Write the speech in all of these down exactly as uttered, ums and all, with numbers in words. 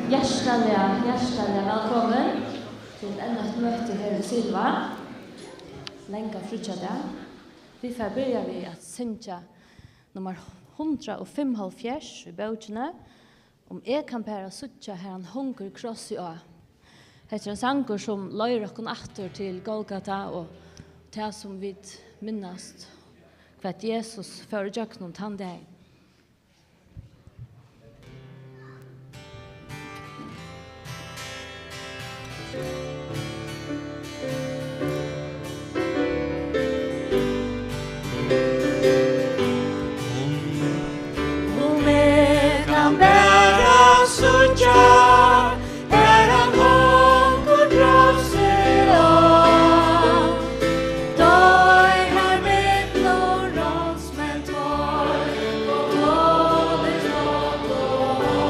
Hjartaliga, hjartaliga vælkomin til enn eitt møti her í Silva, langa fríggjadag. Vit fara at byrja við at syngja nummar hundrað og fimmoghálvfjerðs í bókini, Um eg kann bara síggja, har hann hongur krossi á. Hetta er ein sangur, sum leiðir okkum aftur til Golgata og tað, sum vit minnast, hvat Jesus fór ígjøgnum tann dagin. Um eg kann bara síggja, har hann hongur krossi á, doyr har millum ránsmenn tveir, og tolist nokk og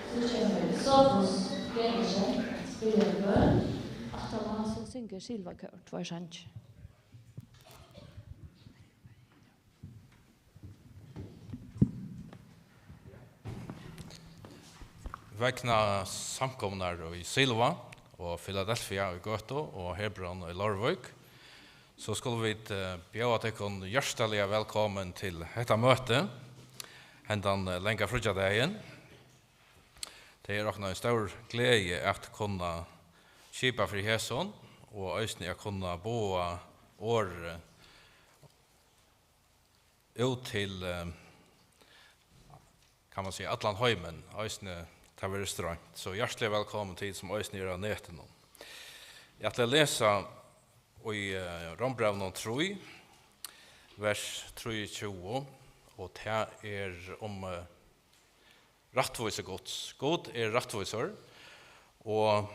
So kemur Sophus Gregersen at spæla ein bøn. Aftaná so syngur Silva Kór tveir sangir. Vegna samkomurnar í Silva og Filadelfia í Gøtu og Hebron í Leirvík, so skulu vit, eh, bjóða tykkum hjartaliga vælkomin til hetta møti, hendan, eh, langa fríggjadagin. Tað er okkum ein stór gleði at kunna skipa fyri hesum og eisini at kunna boða orðið út til, eh, kann man siga, allan heimin, eisini tá verður stroymt. So hjartaliga vælkomin, tit sum eisini eru á netinum. Eg ætli at lesa í, eh, Rómbrævinum trý, vers trýogtjúgu, og tað er um, eh, rættvísi Guds. Gud er rættvísur, og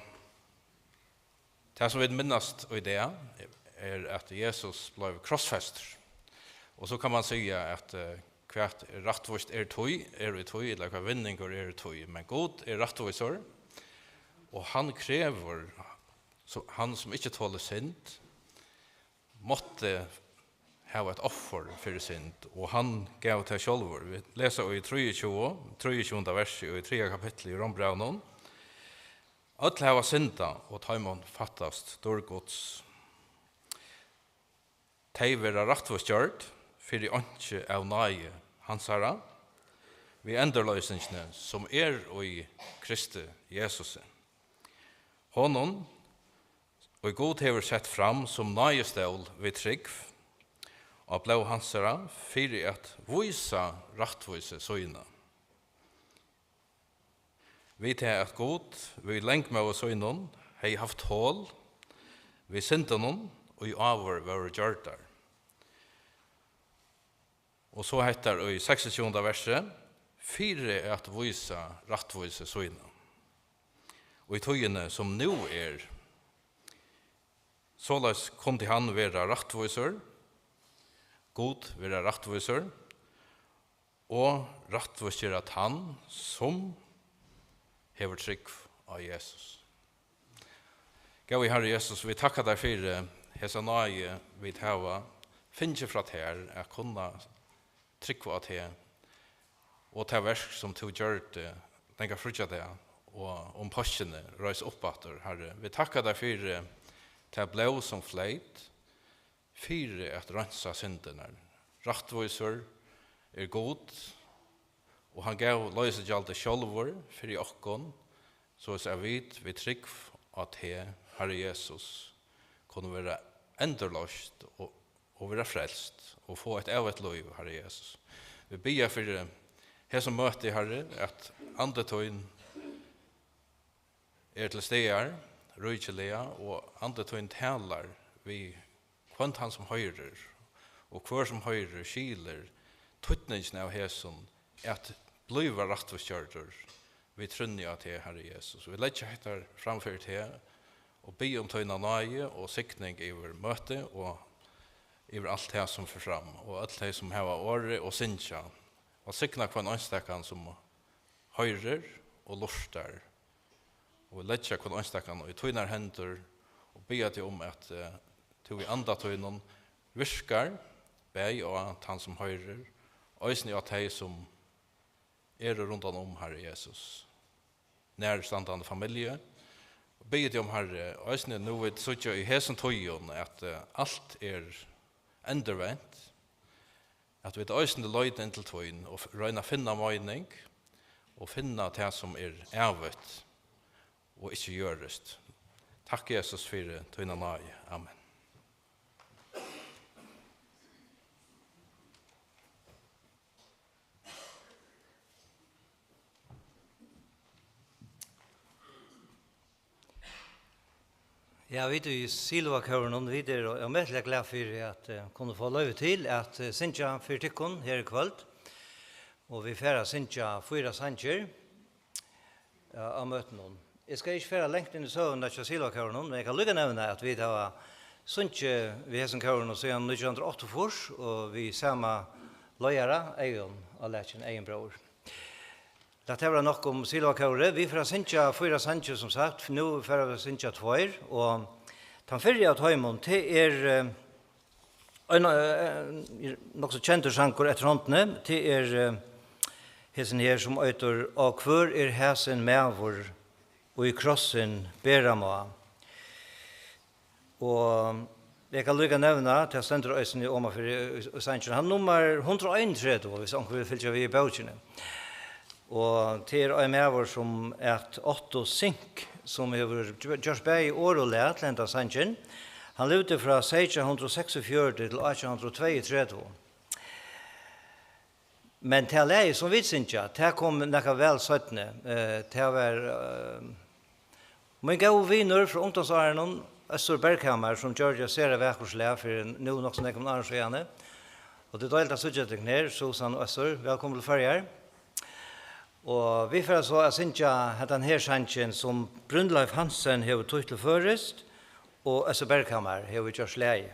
tað, sum vit minnast í dag, er, at Jesus bleiv krossfestur. Og so kann man siga, at, eh, hvat er rættvíst er tí, er í tí, ella hvat vinningur er í tí. Men Gud er rættvísur, og hann krevur, so, hann sum ikki tolir synd, mátti hava eitt offur fyri synd, og hann gav tað sjálvur. Vit lesa í trýogtjúgu, trýogtjúgunda versi í triðja kapitli í Rómbrævinum: Øll hava syndað, og teimum fattast dýrd Guds. Tey verða rættvísgjørd fyri einki av náði hansara, við endurloysingini, sum er í Kristi Jesusi. Honum, ið Gud hevur sett fram sum náðistól við trúgv á blóð hansara, fyri at vísa rættvísi sína. Við tað, at Gud við langmóði sínum hevði havt tol við syndunum, ið áður vóru gjørdar. Og so hetta í seksogtjúgunda versi: fyri at vísa rættvísi sína í tíðini, sum nú er. Soleiðis kundi hann vera rættvísur, Gud vera rættvísur, og rættvísgera tann, sum hevur trúgv á Jesus. Góði Harri Jesus, vit takka tær fyri hesa náði, vit hava fingið frá tær, at kunna trúgva á teg og tað verk, sum tú gjørdi langa fríggjadag og um páskirnar reis upp aftur, Harri. Vit takka tær fyri tað blóð, sum fleyt, fyri at reinsa syndirnar. Rættvísur er Gud, og hann gav loysigjaldið sjálvur fyri okkum, soleiðis at vit við trúgv á teg, Harri Jesus, kunnu vera endurloyst og, og vera frelst og fáa eitt ævigt lív, Harri Jesus. Vit biðja fyri hesum møti, Harri, at Andi tín er til staðar ríkiliga, og Andi tín talar við hvønn tann, sum hoyrir, og hvør sum hoyrir, skilir týdningin av hesum, at blíva rættvísgjørdur við trúnni á teg, Harri Jesus. Vit leggja hetta fram fyri teg og biðja um tína náði og signing yvir møtið og yvir alt tað, sum fer fram, og øll tey, sum hava orðið og syngja. Og signa hvønn einstakan, sum hoyrir og lurtar. Og vit leggja hvønn einstakan í tínar hendur og biðja teg um, at, eh, tú við Anda tínum virkar, bæði á tann, sum hoyrir, eisini á tey, sum eru rundan um, Harri Jesus. Nærstandandi familju. Og biðja teg um, Harri, eisini nú vit síggja í hesum tíðum, at, eh, alt er endurvent, at vit eisini leita inn til tín og f-, royna at finna meining og finna tað, sum er ævigt og ikki gjørligt. Takk, Jesus, fyri tína náði. Amen. Ja, vit í Silvakórinum, vit eru ómetaliga glað fyri at, eh, kunna fáa loyvi til at, eh, syngja fyri tykkum her í kvøld. Og vit fara at syngja fýra sangir, eh, á møtinum. Eg skal ikki fara langt inn í søguna hjá Silvakórinum, men eg kann líka nevna, at vit hava sungið við hesum kórinum síðan nítjan hundrað og áttaogfýrs, og við sama leiðara, Eyðun á lækjuni, Eyðun bróður. Lat tað vera nokk um Silvakórið. Vit fara at syngja fýra sangir, sum sagt. Nú fara vit at syngja tveir, og tann fyrri av teimum, tað er, eh, ein, eh, nokk so kendur sangur eftir hondini. Tað er, eh, hesin her, sum eitur: «Og hvør er hasin maður, ið krossin bera má?» Og eg kann líka nevna, tað stendur eisini omanfyri í, í sanginum, hann nummar hundrað og einogtretivu, hvis onkur vil fylgja við í bókini. Og tað er ein maður, sum æt Otto Zink, sum hevur gj-, gjørt bæði orð og lag til hendan sangin. Hann livdi frá seytjan hundrað og seksogfjøruti til átjan hundrað og tveyogtretivu. Men tað lagið, sum vit syngja, tað kom nakað væl seinni. Eh, tað var, eh, mín góði vinur frá ungdómsárunum, Øssur Berghamar, sum gjørdi eitt sera vakurt lag fyri nú nokk so nógvum árum síðani. Og tað er deiligt at síggja tykkum her, Susan og Øssur. Vælkomin til Føroyar. Og vit fara so at syngja hendan her sangin, sum Brynleif Hansen hevur týtt til føroyskt, og Øssur Berghamar hevur gjørt lagið.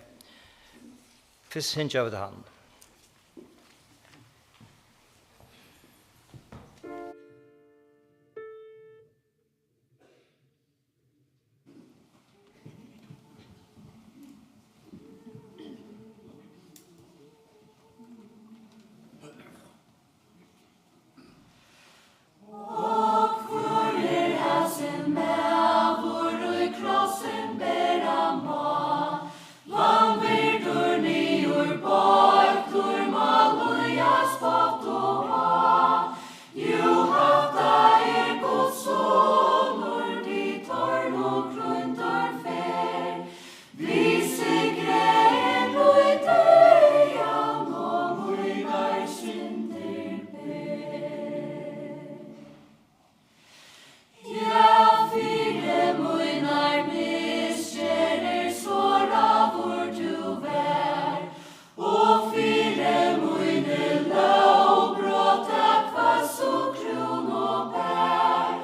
Fyrst syngja vit hann. Og hvør er hasin maður, ið krossin bera má? Vanvirdur niðurboygdur, má líða spott og háð. Jú, hatta er Guds sonur, við tornum krýndur fer. Við sigri yvir dauðan og mínar syndir ber. Ja, fyri mínar misgerðir sáraður tú var, og fyri míni lógbrot ta hvøssu krúnu bar.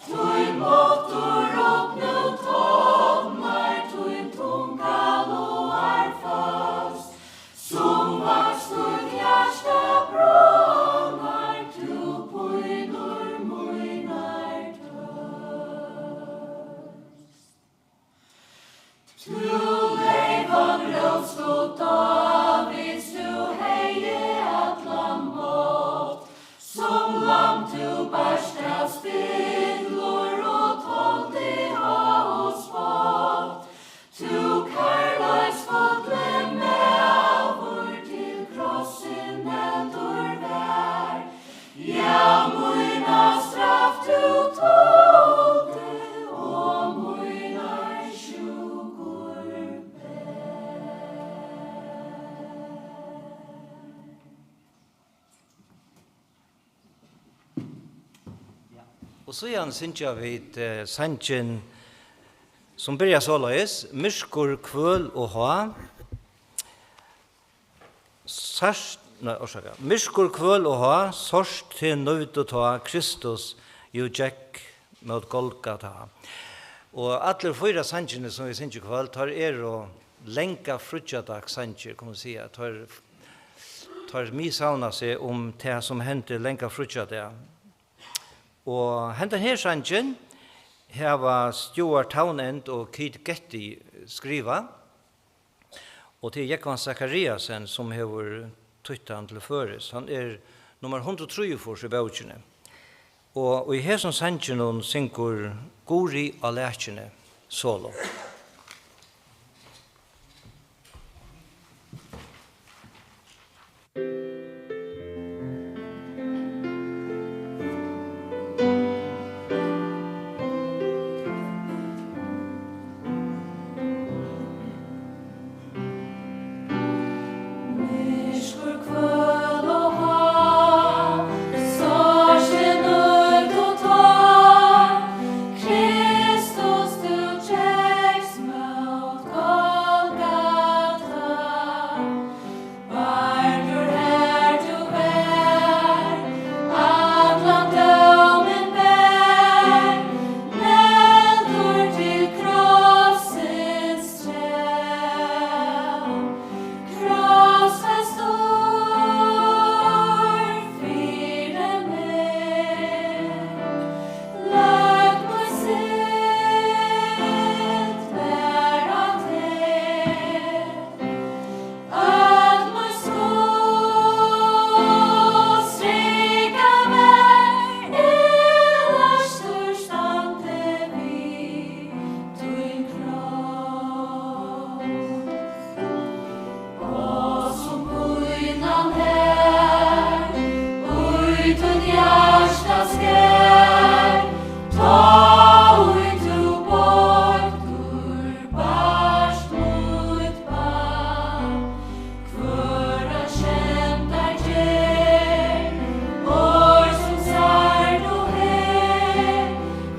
Tín máttur upp nú tálmar, tín tunga logar fast. Sum vaks títt hjarta bráðnar, tú pínur mínar tvørst. Tú leyvan rótsgud Dávids, tú hevði allan mátt. Sum lamb tú barst av spillur og toldi háð og spott. Tú kærleiksfulli maður, til krossin negldur var. Ja, mína straff tú toldi og mínar sjúkur bar. Og síðan syngja vit, eh, sangin, sum byrjar soleiðis: Myrkur, kvøl og háð. Sært, nei, orsaka. Myrkur, kvøl og háð, sárt teg nívdu tá, Kristus jú gekk mót Golgata. Og allir fýra sangirnir, sum vit syngja í kvøld, teir eru langa fríggjadagssangir, kann man siga. Teir, teir miðsavna seg um tað, sum hendi langa fríggjadag. Og hendan her sangin hava Stuart Townend og Keith Getty skrivað. Og tað er Jógvan Zachariasen, sum hevur týtt hann til føroyskt. Hann er nummar hundrað og trýogfýrs í bókini. Og í hesum sanginum syngur Guðrið á Lækjuni solo. Bardur har tú var, allan dómin bar, negldur til krossins trær, krossfestur fyri meg, løgd mín synd var á teg. At mín skuld strikað var, eg loystur standi við tín kross. Og sum pínan har, í títt hjarta skar, tá ið tú boygdur bart mítt barn, hvørja skemdargerð, orð sum sær tú her,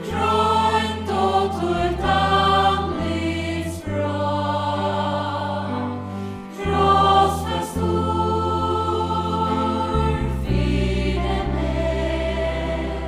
krýndu títt andlits brá. Krossfestur fyri meg.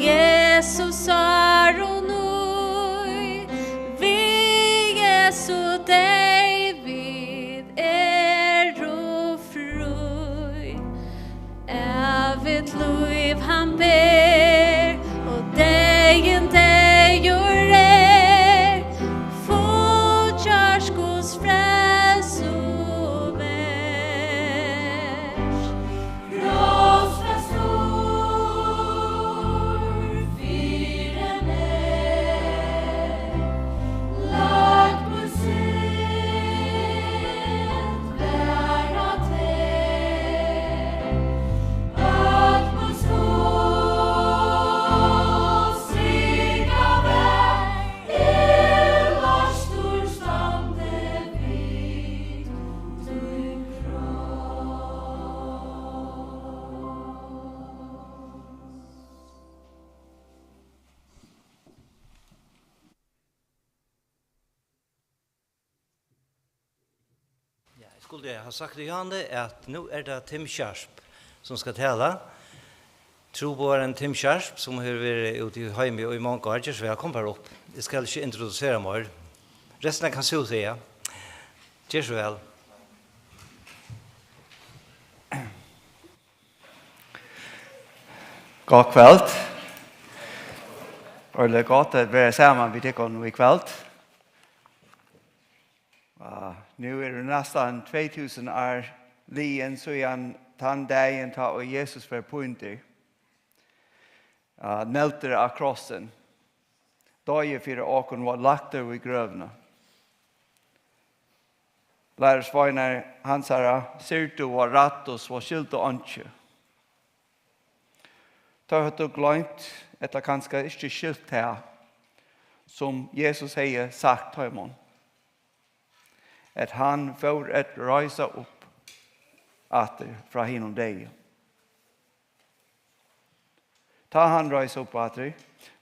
Jesu sár og nýi, við Jesu deyð vit eru frí. Ævigt lív hann ber, og deyðin deyður er, fullgjørt Guds frelsu vers. Ja, eg skuldi ha sagt við Johanne, at nú er tað Tim Sharp, sum skal tala. Trúboðarin Tim Sharp, sum hevur verið úti í heimi í mong ár. Ger so væl, kom bara upp. Eg skal ikki introdusera meir. Restina kanst tú siga. Ger so væl. Gott kvøld. Øgiliga gott at vera saman við tykkum í kvøld. Ah, nú eru næstan tvey túsund ár liðin síðan tann dagin, tá ið Jesus varð píndur, ah, negldur á krossin, doyði fyri okkum og lagdur í grøvina. Lærisveinar hansara syrgdu og ræddust og skildu einki. Teir høvdu gloymt, ella kanska ikki skilt tað, sum Jesus hevði sagt teimum, at hann fór at reisa upp aftur frá hinum deyðu. Tá hann reis upp aftur,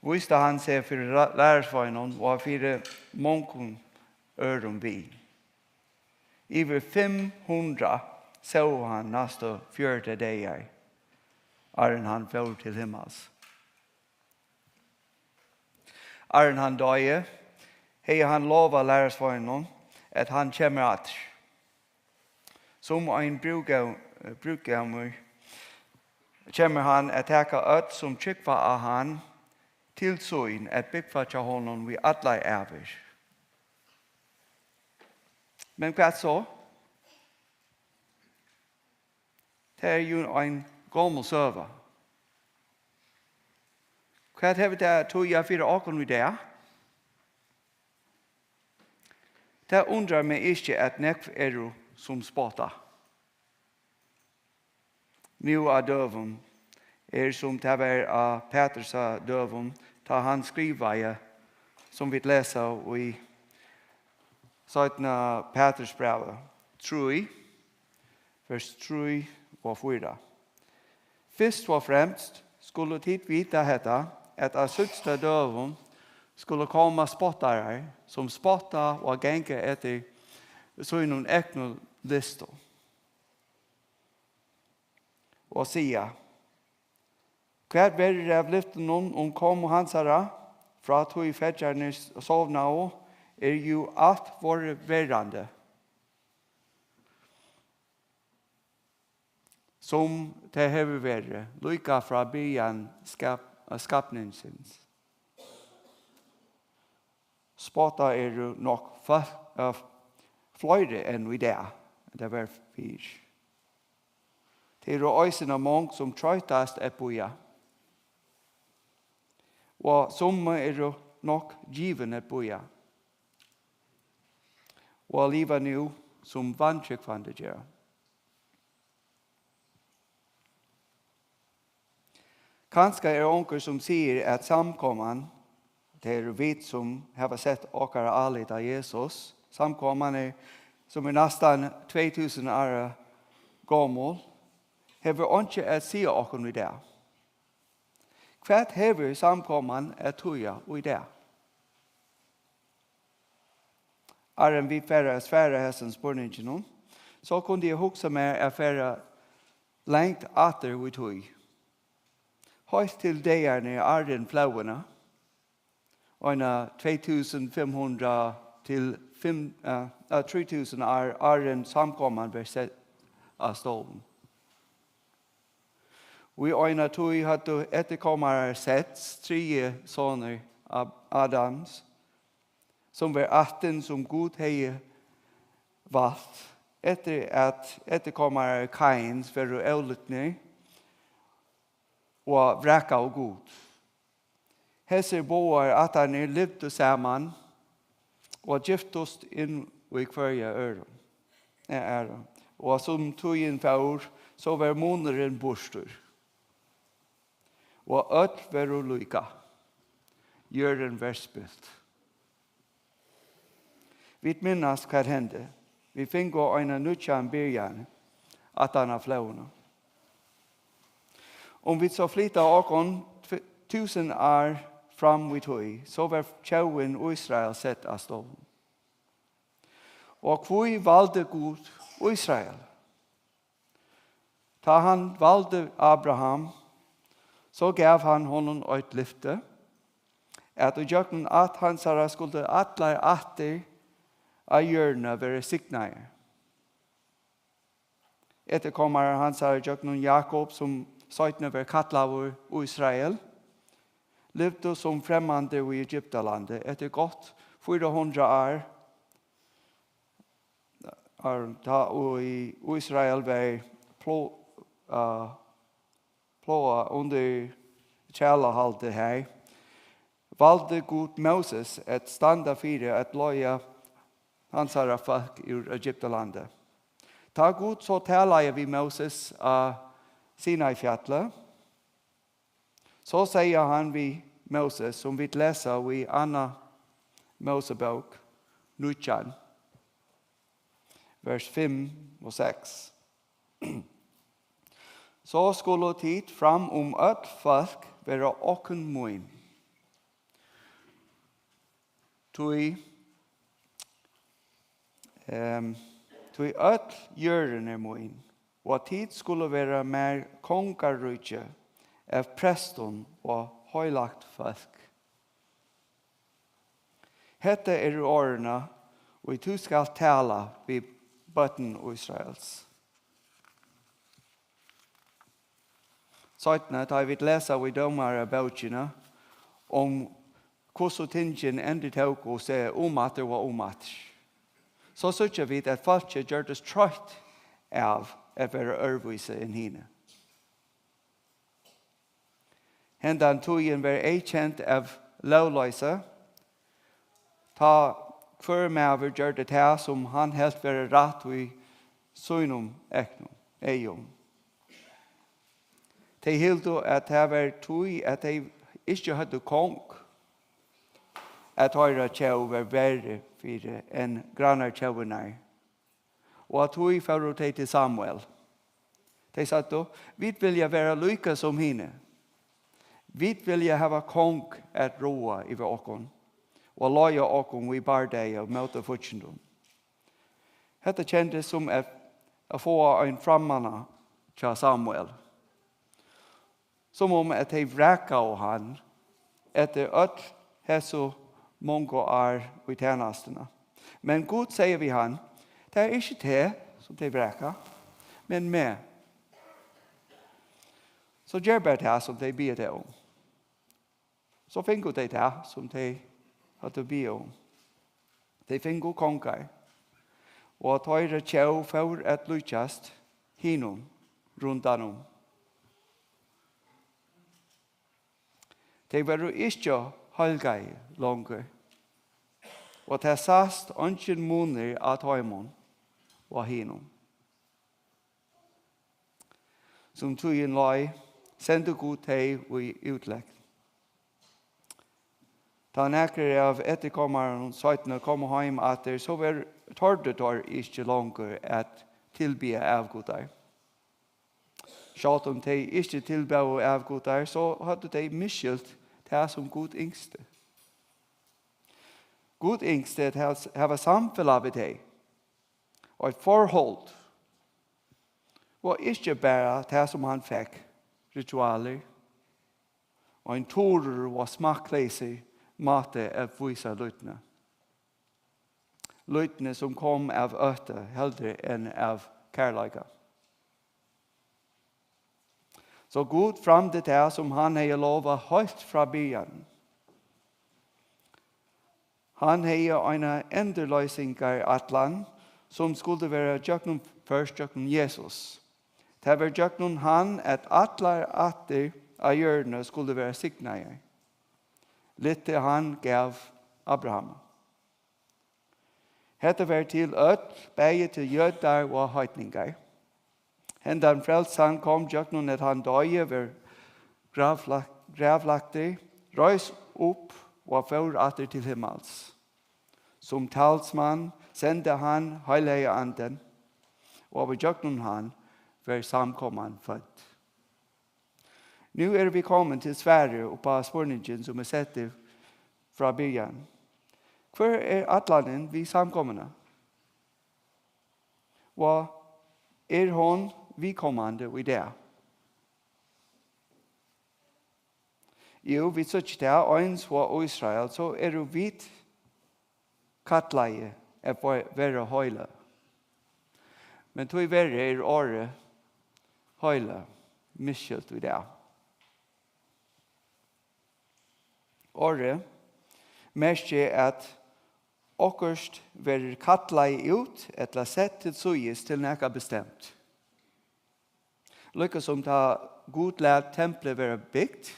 vísti hann seg fyri ra-, lærisveinunum og fyri mongum øðrum við. Yvir fimm hundrað sóu hann næstu fjøruti dagar, áðrenn hann fór til himmals. Áðrenn hann doyði, hevði hann lovað lærisveinunum, at hann kemur aftur. Sum ein brúðgó-, brúðgómur kemur hann at taka øll, sum trúgva á hann, til sín, at búgva hjá honum í allar ævir. Men hvat so? Tað er jú ein gomul søga. Hvat hevur tað at týða fyri okkum í dag? Tað undrar meg ikki, at nógv eru, sum spotta. Nú á døgum er, sum tað var á Petrusa døgum, tá hann skrivaði, sum vit lesa í seinna Petursbrævi trý, vers trý og fýra. Fyrst og fremst skulu tit vita hetta, at á síðstu døgum skulu koma spottarar, sum spotta og ganga eftir sínum egnu lystum, og siga: Hvat verður av lyftunum um komu hansara? Frá tí feddarnir sovnaðu, er jú alt vorðið verandi, sum tað hevur verið, líka frá byrjan skap-, skapningsins. Spottað eru nokk fø-, eh, fleiri enn í dag, enn tað var fyrr. Tað eru eisini mong, sum troyttast at bíða. Og summi eru nokk givin at bíða og at liva nú, sum vantrúgvandi gera. Kanska er onkur, sum sigur, at samkoman, tað eru vit, sum hava sett okkara álit á Jesus, samkoman er, sum er næstan tvey túsund ára gomul, hevur einki at siga okkum í dag. Hvat hevur samkoman at týða í dag? Áðrenn vit fara at svara hesum spurninginum, so kundi eg hugsa mær at fara langt aftur í tíð. heilt til dagarnar áðrenn flóðina, eina tvey túsund fimm hundrað til fimm, eh, eh, trý túsund ár, áðrenn samkoman varð sett á stovn. Og í eina tíð høvdu eftirkomarar Sets, triði sonur Ab-, Adams, sum var ættin, sum Gud hevði valt, eftir at eftirkomarar Kains vóru ólíknir og vrakaðu Gud. Hesir báðar ættarnir livdu saman og giftust inn í hvørja øðrum, eh, aðra. Og sum tíðin fór, so var munurin burtur. Og øll vóru líka. Jørðin var spilt. Vit minnast, hvat hendi. Vit fingu eina nýggjan byrjan aftan á flóðina. Um vit so flyta okkum tv-, túsund ár fram í tíð, so var tjóðin Ísrael sett á stovn. Og hví valdi Gud Ísrael? Tá hann valdi Abraham, so gav hann honum eitt lyfti, at ígjøgnum ætt hansara skuldu allar ættir á jørðini verða signaðar. Eftirkomarar hansara gjøgnum Jakob, sum seinni verður kallaður Ísrael, livdu sum fremmandir í Egyptalandi eftir gott fýra hundrað ár, ár, tá ið Ísrael var plá-, eh, plágað undir trælahaldi har, valdi Gud Móses at standa fyri at leiða hansara fólk úr Egyptalandi. Tá Gud so talaði við Móses á Sinai-fjalli, so segði hann við Móses, sum vit lesa í Annað Mósebók nítjan, vers fimm og seks. So skulu tit fram um øll fólk vera okkum mín. Tí, ehm, tí øll jørðin er mín, og at tit skulu vera mær kongaríki, av prestum og heilagt fólk. Hetta eru orðini, ið tú skalt tala við børn Ísraels. Seinni, tá vit lesa í Dómarabókini um hvussu tingini endurtóku seg um aftur og um aftur, so síggja vit, at fólkið gjørdist troytt av at vera øðrvísi enn hini. Hendan tíðin var eyðkend av lógloysi, tá hvør maður gjørdi tað, sum hann helt vera rætt í sínum egnum eygum. Tey hildu, at tað var tí, at tey ikki høvdu kong, at teirra tjóð var verri fyri enn grannatjóðirnar. Og á tí fóru tey til Samuel. Tey søgdu: "Vit vilja vera líka sum hini. Vit vilja hava kong at ráða yvir okkum og leiða okkum í bardaga móti fíggindum." Hetta kendist sum at, at fáa ein frammanna hjá Samuel. Sum um at tey vrakaðu hann eftir øll hesi mongu ár í tænastuni. Men Gud segði við hann: "Tað er ikki teg, sum tey vraka, men meg. So ger bara tað, sum tey biðja teg um." So fingu tey tað, sum tey høvdu biðið um. Tey fingu kongar, og teirra tjóð fór at líkjast hinum rundan um. Tey vóru ikki heilgaði longur, og tað sæst eingin munur á teimum og hinum. Sum tíðin leið, sendi Gud tey í útlegd. Tá nakrir av eftirkomarunum seinni komu heim aftur, so var, tordu teir ikki longur at tilbiðja avgudar. Sjálvt um tey ikki tilbóðu avgudar, so høvdu tey misskilt tað, sum Gud ynskti. Gud ynskti at hava, hava samfelag við tey, og eitt forhold, og ikki bara tað, sum hann fekk, ritualir. ein turur og smakkleysur máti at vísa lýdni. Lýdni, sum kom av ótta heldur enn av kærleika. So Gud framdi tað, sum hann hevði lovað heilt frá byrjan. Hann hevði eina endurloysingarætlan, sum skuldi vera gjøgnumført gjøgnum Jesus. Tað var gjøgnum hann, at allar ættir á jørðini skuldu vera signaðar. Lyfti hann gav Abraham. Hetta var til øll, bæði til jødar og heidningar. Hendan frelsan kom gjøgnum, at hann doyði, var gravlagt, gravlagtur, reis upp og fór aftur til himmals. Sum talsmann sendi hann Heilaga Andin, og við gjøgnum hann var samkoman fødd. Nú eru vit komin til svarið upp á spurningin, sum er settur frá byrjan. Hvør er ætlanin við samkomuna? Og er hon viðkomandi í dag? Jú, vit síggja tað, eins og Ísrael, so eru vit kallaði at ve-, vera heilag. Men tíverri er orðið heilag misskilt í dag. Orðið merkir, at okkurt verður kallað út ella sett til síðis til nakað bestemt. Líka sum tá Gud læt templið vera bygt,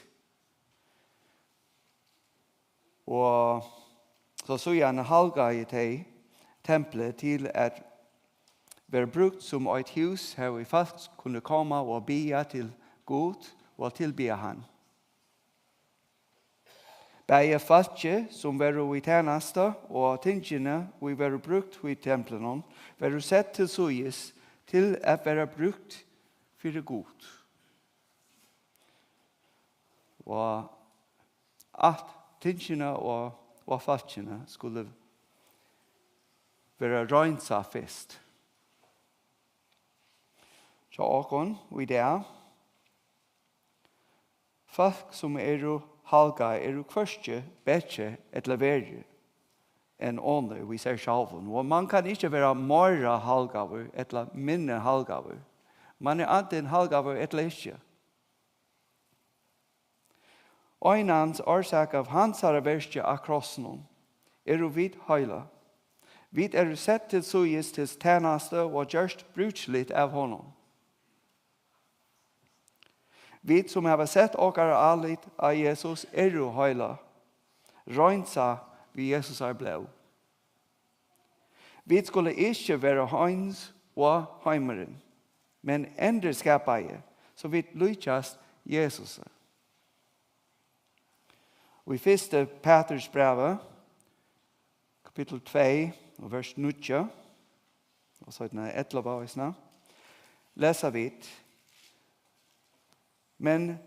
og so síðani halgaði tey templið til at vera brúkt sum eitt hús, har ið fólk kunnu koma og biðja til Gud og tilbiðja hann. Bæði fólkið, sum vóru í tænastu, og tingini, ið vóru brúkt í templinum, vóru sett til síðis til at vera brúkt fyri Gud. Og at tingini og, og fólkini skulu vera reinsað fyrst. Hjá okkum í dag, fólk, sum eru halgað, eru hvørki betri ella verri enn onnur við sær sjálvum. Og mann kann ikki vera meira halgaður ella minni halgaður. Mann er antin halgaður ella ikki. Einans orsakað av hansara verki á krossinum eru vit heilag. Vit eru sett til síðis til tænastu og gjørt brúkiligt av honum. Vit, sum hava sett okkara álit á Jesus, eru heilag, reinsað við Jesusar blóð. Vit skulu ikki vera eins og heimurin, men endurskapaði, so vit líkjast Jesusi. Og í fyrsta Pæturs brævi, kapittul tvey og vers níggju, og seinni ellivu eisini, lesa vit: Men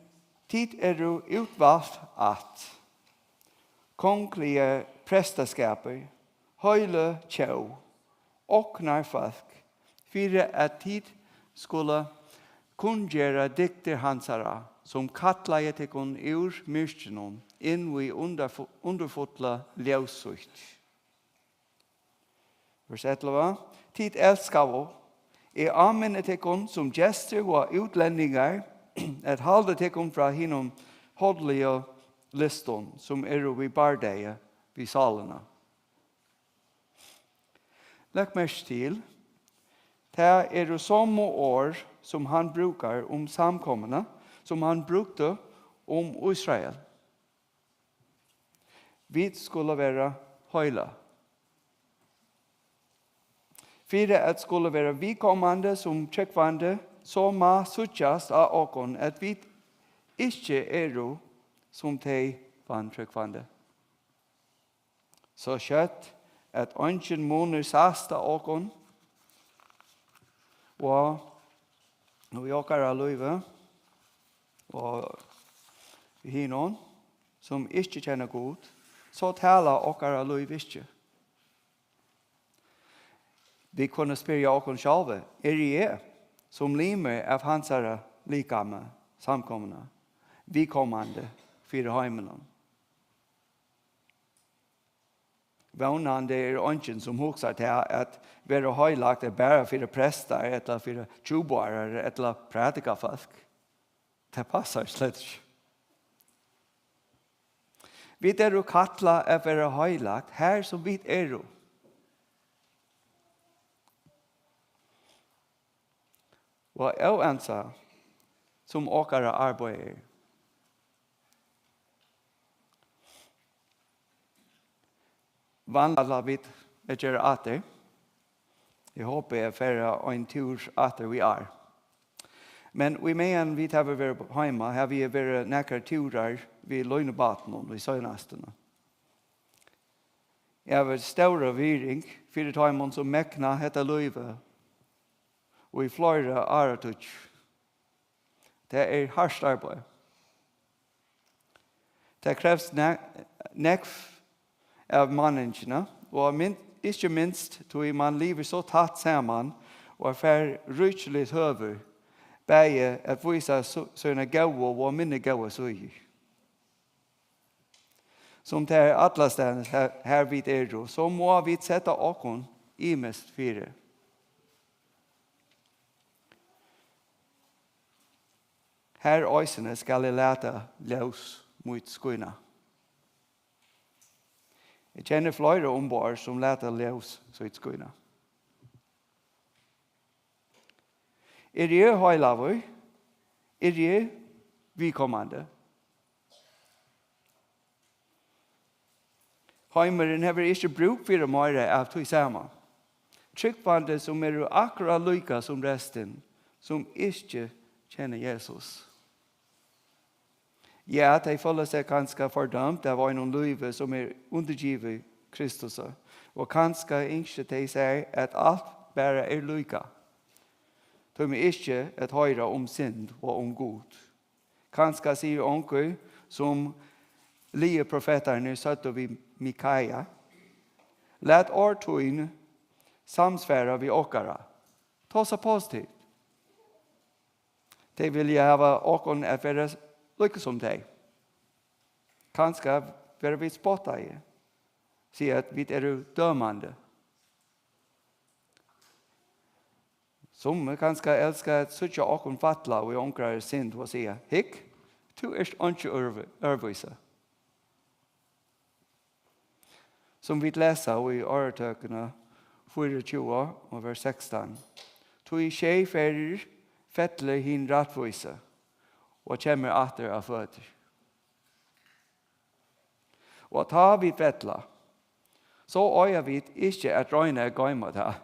tit eru útvalt ætt, kongligur prestaskapur, heilag tjóð, ognarfólk, fyri at tit skulu kunngera dygdir hansara, sum kallaði tykkum úr myrkrinum inn í undarfu-, undurfulla ljós sítt. Vers ellivu: Tit elskaðu, eg áminni tykkum sum gestir og útlendingar, at halda tykkum frá hinum háðligu lystum, sum eru við bardagi við sálina. Legg merki til, tað eru somu orð, sum hann brúkar um samkomuna, sum hann brúkti um Ísrael. Vit skulu vera heilag. Fyri at skulu vera viðkomandi sum trúgvandi, so má síggjast á okkum, at vit ikki eru sum tey vantrúgvandi. So skjótt at eingin munur sæst á okkum og í okkara lívi og hinum, sum ikki kenna Gud, so tala okkara lív ikki. Vit kunnu spyrja okkum sjálvi: Eri eg, sum limur av hansara likami, samkomuna, viðkomandi fyri heiminum. Vónandi er eingin, sum hugsar tað, at vera heilagt er bara fyri prestar ella fyri trúboðarar ella prædikafólk. Tað passar slett ikki. Vit eru kallað at vera heilagt, har sum vit eru. Og óansað, sum okkara arbeiði er. Vanliga vit at gera aftur. Eg hopi, eg fari ein túr aftur í ár. Men í meðan vit hava verið heima, havi eg verið nakrar túrar við línubátinum í seinastuni. Eg havi stóra virðing fyri teimum, sum megna hetta lívið og í fleiri áratíggju. Tað er hart arbeiði. Tað krevst ne-, nógv av manningini, og min-, ikki minst tí mann livir so tætt saman og fær ríkiligt høvi bæði at vísa su-, sína góðu og minni góðu síðu. Sum tað er allastaðni, har, har vit eru, so mugu vit seta okkum ymiskt fyri. Har eisini skal eg lata ljós mítt skína. Eg kenni fleiri umborð, sum lata ljós sítt skína. Eri eg heilagur? Eri eg viðkomandi? Heimurin hevur ikki brúk fyri meira av tí sama. Trúgvandi, sum eru akkurát líka sum restin, sum ikki kenna Jesus. Ja, tey føla seg kanska fordømd av einum lívi, sum er undirgivið Kristusi, og kanska ynskja tey sær, at alt bara er líka, tí meg ikki at hoyra um synd og um Gud. Kanska sigur onkur, sum liðiprofetarnir søgdu við Mikaia: Lat orð tín samsvara við okkara. Tosa positivt. Tey vilja hava okkum at vera líka sum tey. Kanska verða vit spottaði, siga, at vit eru dømandi. Summi kanska elska at síggja okkum falla í onkrari synd og siga: Hygg, tú ert einki øðrví-, øðrvísi. Sum vit lesa í Orðtøkini fýraogtjúgu og vers sekstan: Tí sjey ferðir fellur hin rættvísi og kemur aftur á føtur. Og tá vit fella, so eiga vit ikki at royna at goyma tað,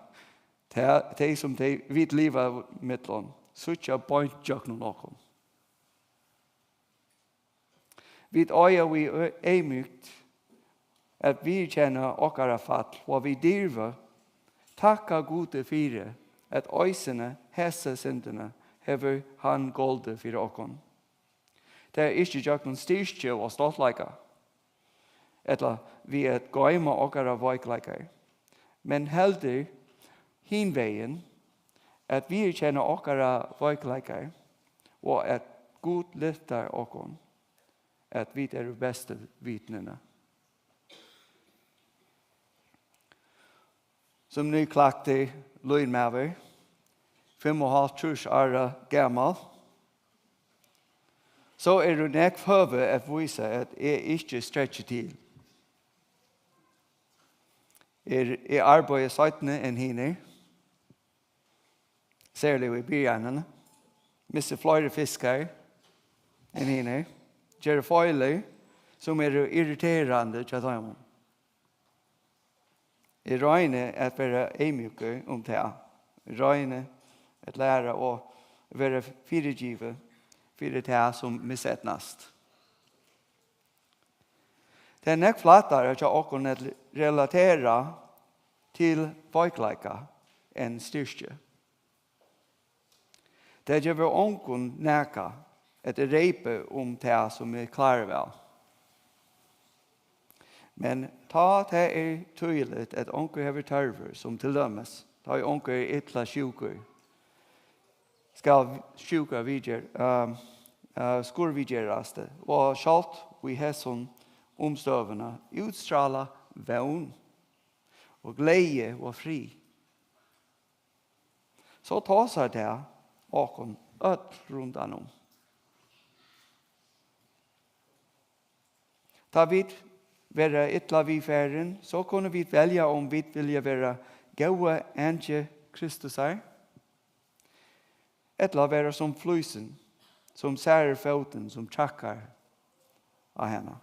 tað, tey sum tey, vit liva millum, síggja beint gjøgnum okkum. Vit eiga við ø-, eyðmýkt at viðurkenna okkara fall, og við dirvi takka Gudi fyri, at eisini hesa syndina hevur hann goldið fyri okkum. Tað er ikki gjøgnum styrki og stoltleika, ella við at goyma okkara veikleikar, men heldur hin vegin, at viðurkenna okkara veikleikar, og at Gud lyftar okkum, at vit eru bestu vitnini. Sum nýklaktur línmaður, fimm og hálvtrýss ára gamal, so eru nógv høvi at vísa, at eg ikki strekki til. Eg, eg arbeiði seinni enn hinir, serliga í byrjanini, missi fleiri fiskar enn hinir, geri feilir, sum eru irriterandi hjá teimum. Eg royni at vera eyðmjúkur um tað. Eg royni at læra og vera fyrigivin fyri tað, sum miseydnast. Tað er nógv flættari hjá okkum at relatera til veikleika enn styrki. Tað gevur ongum nakað at reypa um tað, sum eg klári væl. Men tá tað er týðiligt, at onkur hevur tørvur, sum til dømis, tá ið onkur er illa sjúkur, skal sjúkraviðgerð, ehm, eh, skurðviðgerast, og sjálvt í hesum umstøðum útstrála vón og gleði og frið, so tosar tað okkum øll rundan um. Tá vit verða illa viðfarin, so kunnu vit velja, um vit vilja vera góða angi Kristusar, ella vera sum flísin, sum særir fótin, sum traðkar á hana.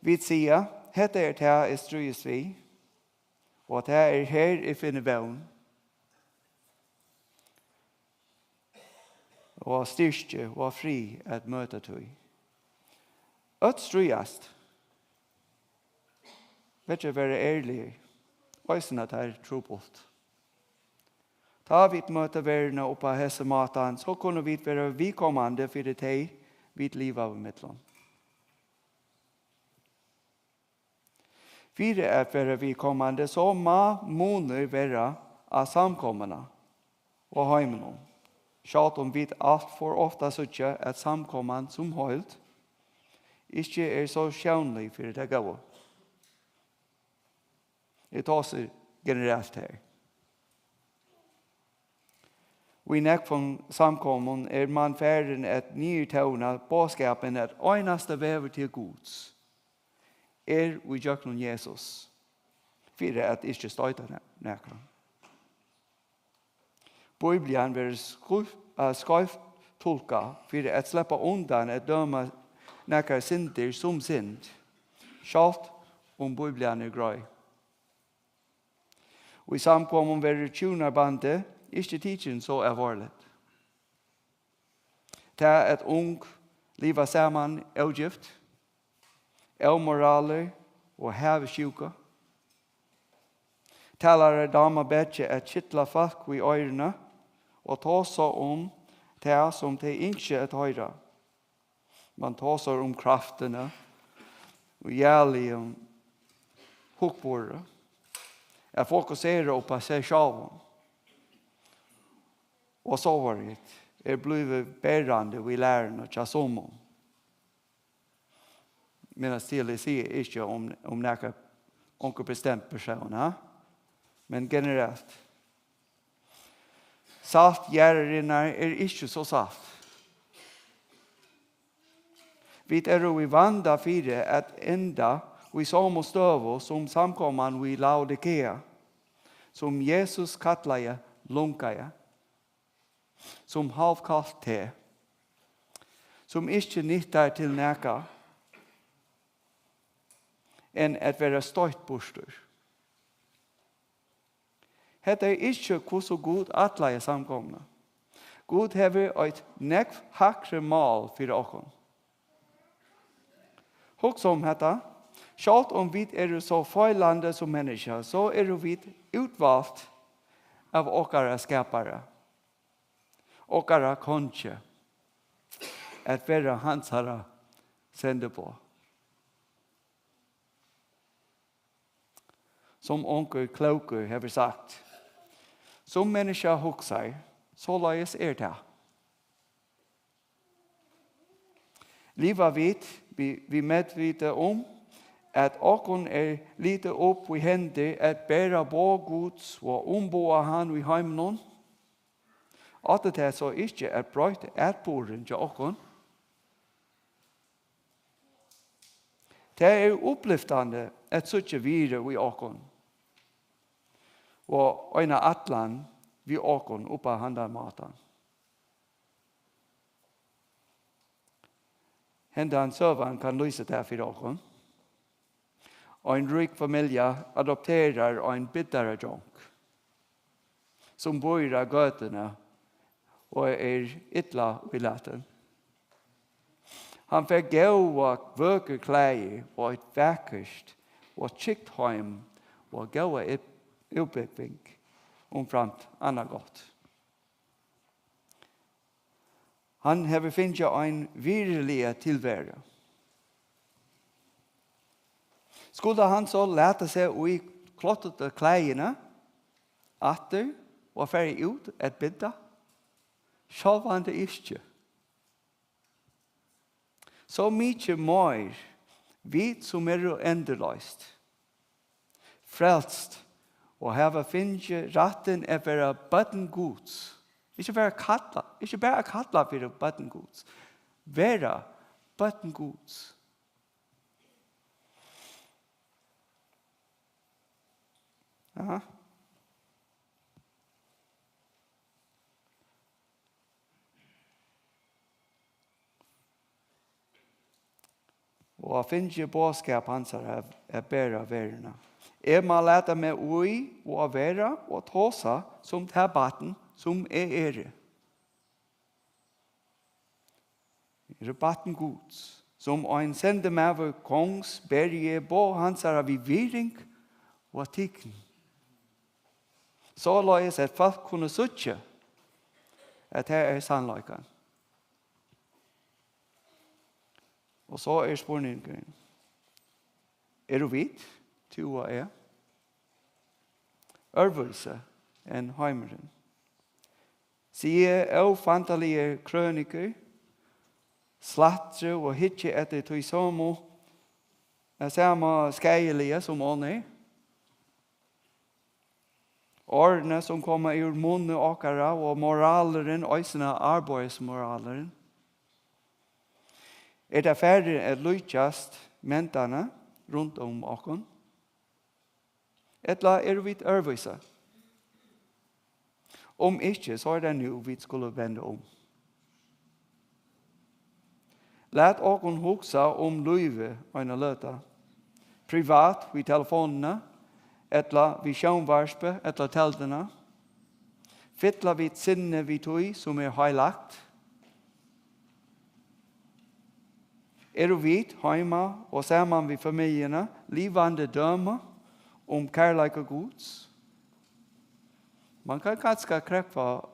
Vit siga: "Hetta er tað, eg stríðist við, og tað er her, eg finni vón og styrki og frið at møta tí." Øll stríðast. Vit verða ærligir, eisini at tað er trupult. Tá vit møta verðina upp á hesa mátan, so kunnu vit vera viðkomandi fyri tey, vit liva ímillum. Fyri at vera viðkomandi, so má munur vera á samkomuna og heiminum, sjálvt um vit alt for ofta síggja, at samkoman sum heild ikki er so sjónlig fyri tað góða. Eg tosi generelt her. Og í nógvum samkomum er mann farin at niðurtóna boðskapin, at einasta vegur til Guds er í gjøgnum Jesus, fyri at ikki stoyta na-, nakran. Bíblian verður skeivt, eh, skeivt tulkað fyri at sleppa undan at døma nakrar syndir sum synd, sjálvt um Bíblian er greið. Og í samkomum verður hjúnabandið ikki tikin so alvorligt. Tað, at ung liva saman ógift, ómoralur og havisjúka. Talarar dáma betri at kitla fólk í oyruni og tosa um tað, sum tey ynskja at hoyra. Man tosar um kraftina og jævligum hugburði, at fokusera upp á seg sjálvan. Og sovorðið er blivið berandi í læruni hjá summum. Minnast til, eg sigi ikki um, um nakar onkur bestemt persón, ha? Men generelt. Salt jarðarinnar er ikki so salt. Vit eru í vanda fyri at enda í somu støðu sum samkoman í Laodikea, sum Jesus kallaði lungaða, sum hálvkalt te, sum ikki nyttar til nakað enn at vera stoytt burtur. Hetta er ikki, hvussu Gud ætlaði samkomuna. Gud hevur eitt nógv hægri mál fyri okkum. Hugsa um hetta. Sjálvt um vit eru so feilandi sum menniskja, so eru vit útvalt av okkara skapara, okkara kongi, at vera hansara sendiboð. Sum onkur klókur hevur sagt: "Sum menniskja hugsar, soleiðis er tað." Liva vit við, við medvita um, at okkum er litið upp í hendur at bera boð Guds og umboða hann í heiminum? Átti tað so ikki at broytt atburðin hjá okkum? Tað er upplyftandi at síggja virði í okkum og eina ætlan við okkum upp á handan mátan. Hendan søgan kann lýsa tað fyri okkum. Ein rík familja adopterar ein bygdardrong, sum býr á gøtuni og er illa ílatin. Hann fær góða, vøkur klæðir og eitt vakurt og tjúkt heim og góða ip-, útbúgving, umframt annað gott. Hann hevur fingið ein virðiliga tilveru. Skuldi hann so lata seg í klottutu klæðini aftur og farið út at bidda? Sjálvandi ikki. So mikið meir, vit sum eru endurloyst, frelst og hava fingið rættin at vera børn Guds. Ikki bara kalla, ikki bara kalla fyri børn Guds. Vera børn Guds. Ja. Og fingið boðskap hansara at, at bera verðina. Eg má lata meg í og at vera og tosa sum tað barn, sum eg eri. Eg eri barn Guds. Sum ein sendimaður kongs beri eg boð hansara við virðing og at tikn. Soleiðis at fólk kunnu síggja, at tað er sannleikan. Og so er spurningurin, eru vit, tú og eg, øðrvísi enn heimurin? Sigi eg ófantaligar krønikur, slatri og hyggi eftir tí somu, eh, sama skaðiliga sum onnur? Orðini, sum koma úr munni okkara, og moralurin, eisini arbeiðsmoralurin, er tað farið at líkjast mentanini runt um okkum? Ella eru vit øðrvísi? Um ikki, so er tað nú, vit skulu venda um. Lat okkum hugsa um lívið eina løtu. Privat, við telefonini, ella við sjónvarpið, ella telduni. Fylla vit sinnið við tí, sum er heilagt? Eru vit heima og saman við familjuni livandi dømi um kærleika Guds? Man kann kanska krógva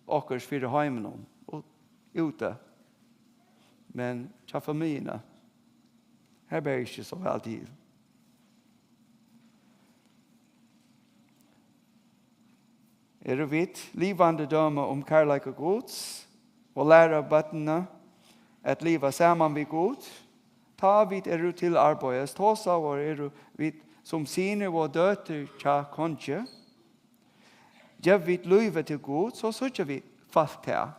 okkurt fyri heiminum og úti, men hjá familjuni, har ber ikki so væl til. Eru vit livandi dømi um kærleika Guds og læra børnini at liva saman við Gud? Tá vit eru til arbeiðis, tosa og eru vit sum synir og døtur hjá kongi, geva vit lívið til Gud, so síggja vit fólk tað.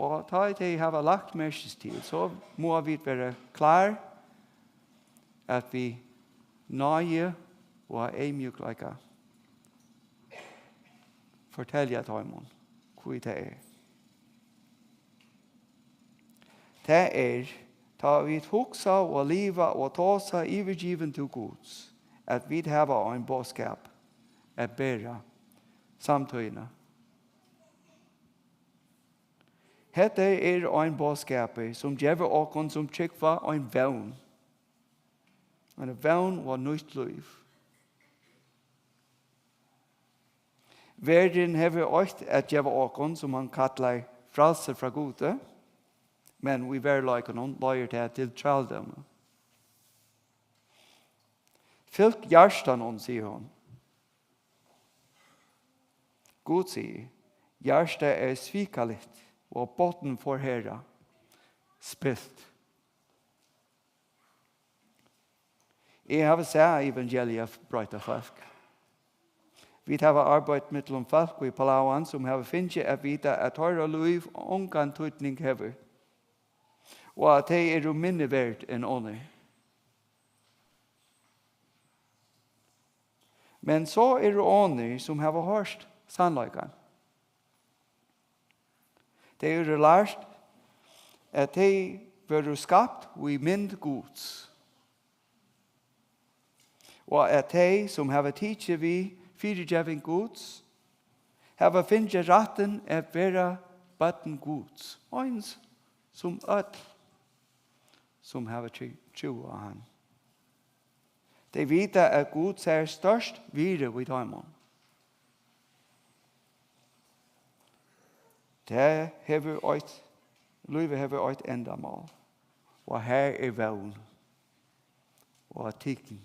Og tá ið tey hava lagt merkis til, so mugu vit vera klár at við náði og av eyðmjúkleika fortelja teimum, hví tað er. Tað er, tá vit hugsa og liva og tosa yvirgivin til Guds, at vit hava ein boðskap at bera samtíðina. Hetta er ein boðskapur, sum gevur okkum, sum trúgva, ein vón. Ein vón og nýtt lív. Verðin hevur eitt at geva okkum, sum hann kallar frælsi frá Gudi, men í veruleikanum leiðir tað til trældømi. Fylg hjartanum, sigur hon. Gud sigur, hjartað er svikaligt og botnforherðað, spilt. Eg havi sæð evangeliið broyta fólk. Vit hava arbeitt millum fólk í Palawan, sum hava fingið at vita, at teirra lív ongan týdning hevur, og at tey eru minni verd enn onnur. Men so eru onnur, sum hava hoyrt sannleikan. Tey eru lært, at tey vóru skapt í mynd Guds, og at tey, sum hava tikið við fyrigeving Guds, hava fingið rættin at vera børn Guds, eins sum øll, sum hava trú, trú á hann. Tey vita, at Gud sær stórt virði í teimum. Tað hevur eitt, lívið hevur eitt endamál, og har er vón, og tikn,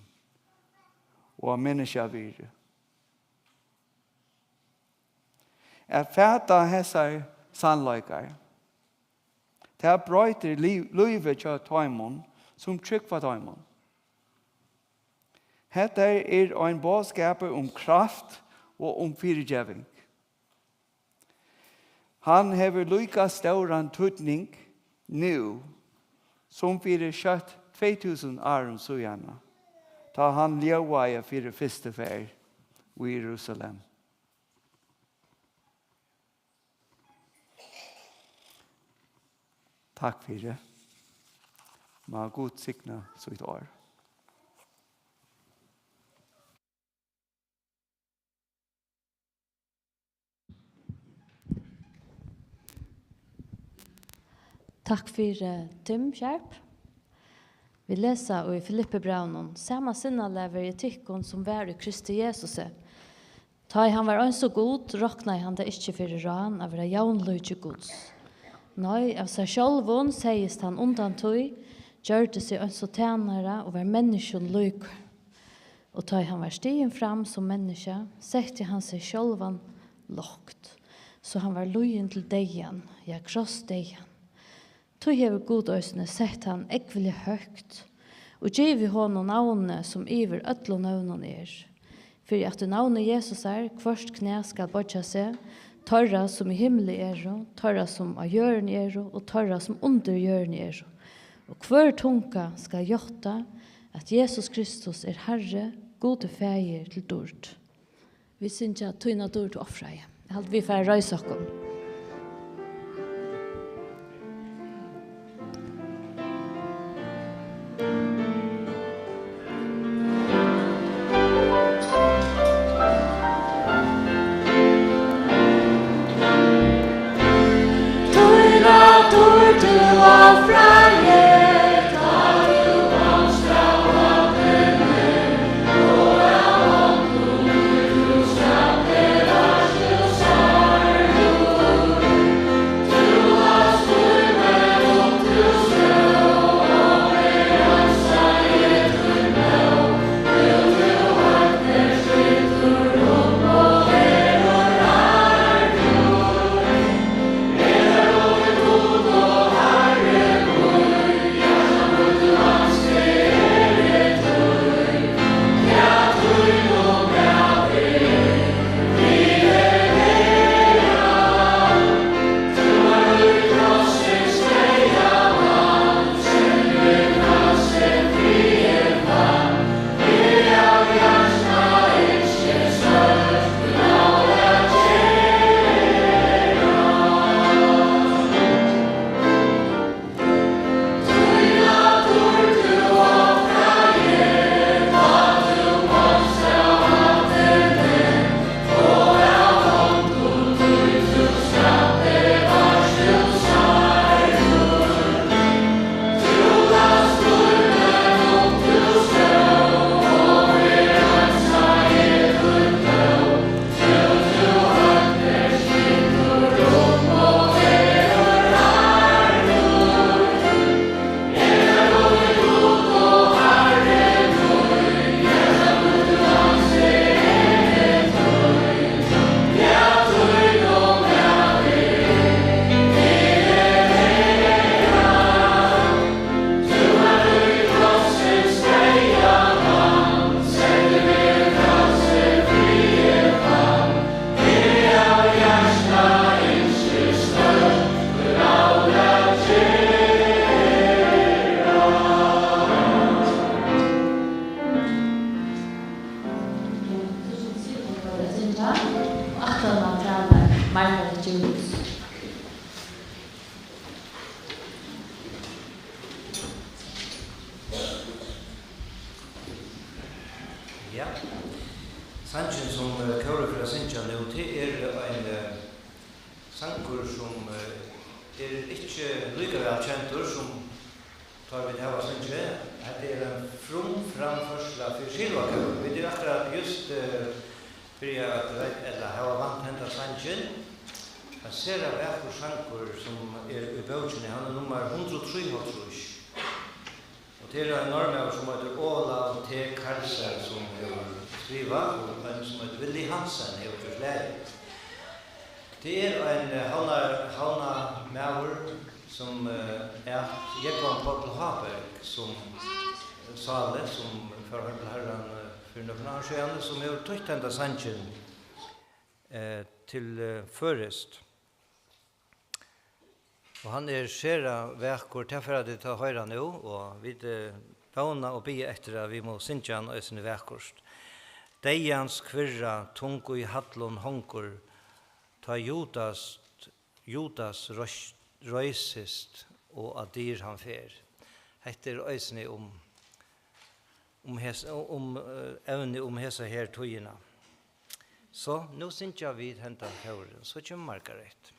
og menniskjavirði. at fata hesar sannleikar. Tað broytir lí-, lívið hjá teimum, sum trúgva teimum. Hetta er ein boðskapur um kraft og um fyrigeving. Hann hevur líka stóran týdning nú sum fyri skjótt tvey túsund árum síðani, tá hann ljóðaði fyri fyrstu ferð í Jerusalem. Takk fyri. Má Gud signa sítt orð. Takk fyri, Tim Sharp. Vit lesa í Filippibrævinum: Sama sinnalag verði tykkum, sum var í Kristi Jesusi. Tá ið hann var eins og Gud, roknaði hann tað ikki fyri rán at vera javnlíki Guds. Nei, av sær sjálvum segðist hann undan tí, gjørdi seg eins og tænara og var menniskjum líkur. Og tá ið hann var stigin fram sum menniskja, setti hann seg sjálvan lágt, so hann var lýðin til deyðan, ja, krossdeyðan. Tí hevur Gud eisini sett hann ógvuliga høgt og givið honum navnið, sum yvir øllum nøvnum er, fyri at í navni Jesusar hvørt knæ skal boyggja seg, teirra, sum í himli eru, teirra, sum á jørðini eru, og teirra, sum undir jørðini eru, og hvør tunga skal játta, at Jesus Kristus er Harri, Gudi Faðir til dýrd. Vit syngja Tína dýrd ofraði. Eg haldi, vit fara at reisa okkum. Ja. Sangin, sum, eh, kórurin fer at syngja nú, tað er ein, eh, sangur, sum, eh, er ikki líka væl kendur sum teir, vit hava sungið. Hetta er ein frumframførsla fyri silvakór. Vit eru akkurát júst, eh, byrjað at reit-, ella hava vant henda sangin. Ein sera vakur sangur, sum er í bókini, hann er nummar hundrað og trýoghálvtrýss. Og tað er ein norðmaður, sum eitur Olav T. Karlsen, sum hevur skrivað, og ein, sum eitur Willy Hansen, hevur gjørt lagið. Tað er ein, eh, Havnar-, Havnarmaður, sum, eh, æt Jógvan Páll Háberg, sum, eh, sáli, sum fór heim til Harran, eh, fyri nøkrum árum síðan, sum hevur týtt henda sangin, eh, til, eh, føroyskt. Og hann er sera vakur, tað fara tit at hoyra nú, og vit, eh, vóna og biðja eftir, at vit mugu syngja hann eisini vakurt. Deyðans kvirra tung í hallum hongur, tá Judas, Judas reis-, reisist og á dyr hann fer. Hetta er eisini um, um hes-, um, eh, evni um hesa her tíðina. So, nú syngja vit hendan kórin, so kemur Margareth.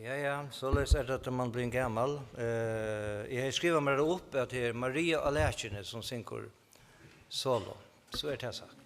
Ja, ja, soleiðis er tað, tá mann blívur gamal. Eh, eg hevði skrivað mær upp, at tað er Maria á Lakjuni, sum syngur solo. So er tað sagt.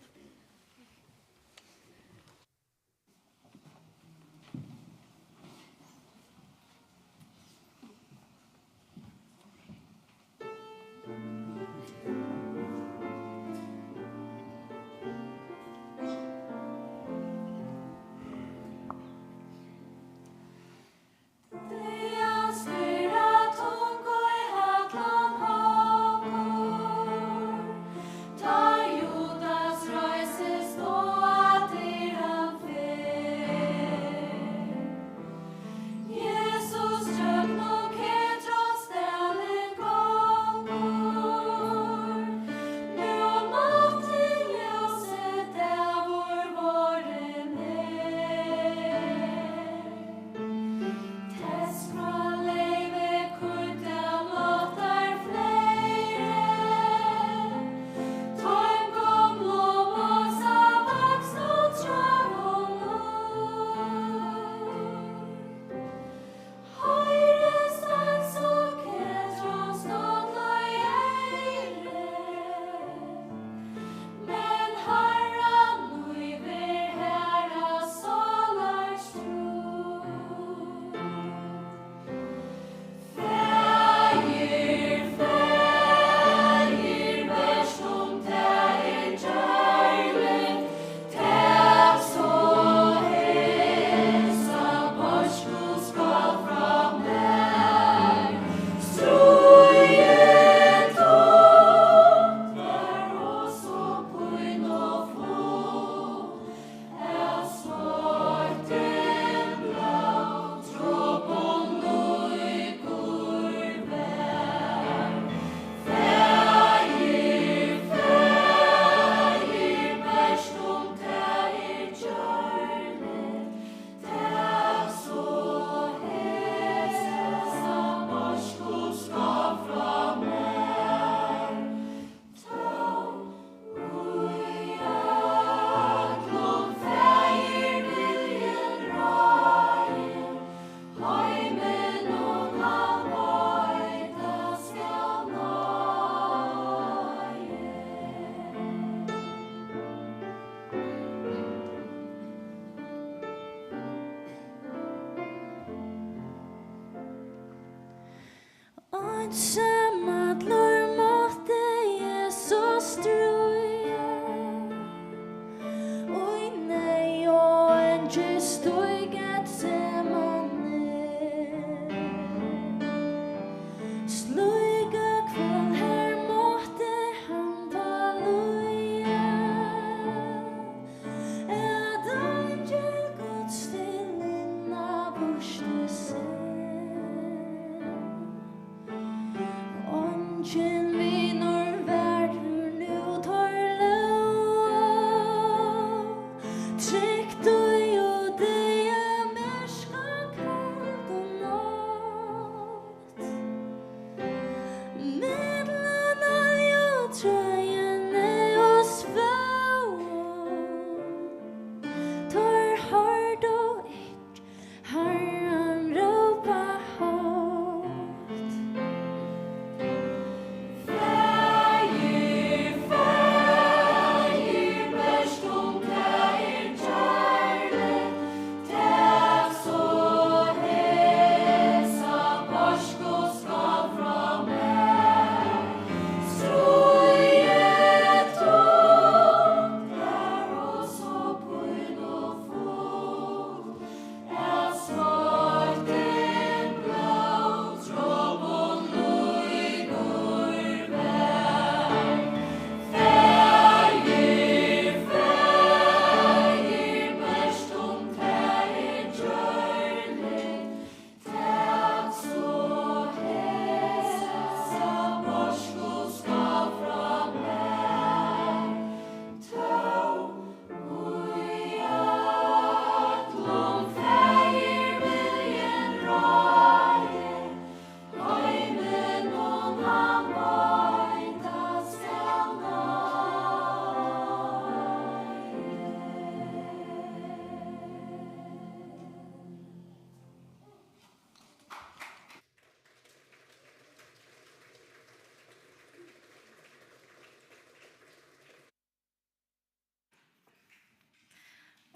Einsamallur mátti eg so stríða, í neyð og angist í Getsemane. Slíka kvøl her mátti hann tá líða, at eingil Guds til minna vísti seg. Eingin vinur var nú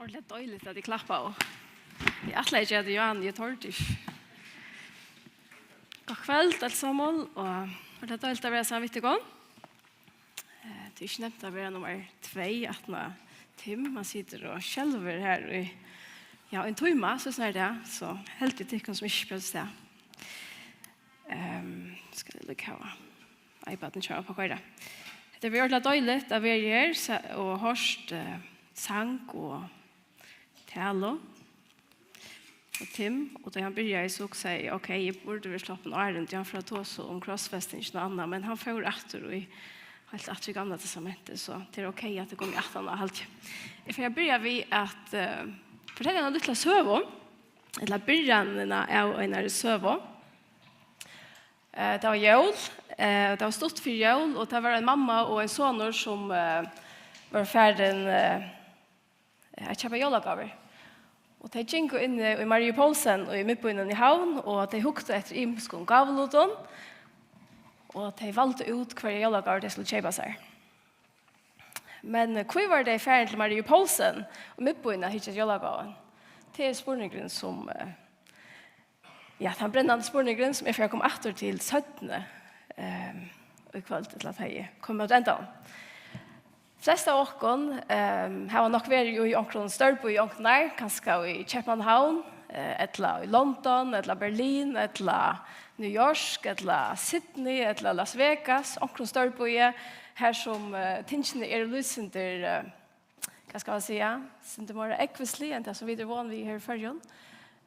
Ordentligt deiligt, at tit klappa, og eg ætlaði ikki, at Johan, eg tordi ikki. Gott kvøld, øll saman, og ordentligt deiligt at vera saman við tykkum. Eh, tað er ikki nemt at vera nummar tvey aftan á Tim. Man situr og skelvur her í, ja, ein tíma, so snart tað, so heldur tykkum sum ikki spælst tað. Ehm, skal eg líka hava iPadin hjá upp at koyra. Hetta er ordentligt deiligt at vera her sa-, og hoyrt, eh, sang og talu. Og Tim, og tá hann byrjaði, so hugsaði eg, ok, eg burdi verið sloppin áðrenn, tí hann fór at tosa um krossfestingina og annað, men hann fór aftur í, heilt aftur í Gamla Testamentið, so tað er ok, at tað kom í aftan á, haldi eg. Eg fari at byrja við at, eh, fortelja eina lítla søgu, ella byrjanina av einari søgu. Eh, tað var jól, eh, tað var stutt fyri jól, og tað var ein mamma og ein sonur, sum, eh, var farin, eh, at keypa jólagávur. Og tey gingu inn í Marie Poulsen í miðbýnum í Havn, og tey hugdu eftir ymiskum gávulitum, og tey valdu út, hvørjar jólagávur tey skuldu keypa sær. Men, eh, hví vóru tey farin til Marie Poulsen í miðbýnum at hyggja eftir jólagávu? Tað er spurningurin, sum, eh, ja, tann brennandi spurningurin, sum eg fari at koma aftur til seinni, ehm, í kvøld, ella tá eg komi móti endanum. Flest av okkum, ehm, hava nokk verið í onkrum stórbýi onkuntíð, kanska í Keypmannahavn, eh, ella í London, ella Berlin, ella New York, ella Sydney, ella Las Vegas, onkrum stórbýi, har sum, eh, tingini eru lítt sindur, eh, hvat skal man siga, sindur meira ógvuslig enn tað, sum vit eru von við her í Føroyum.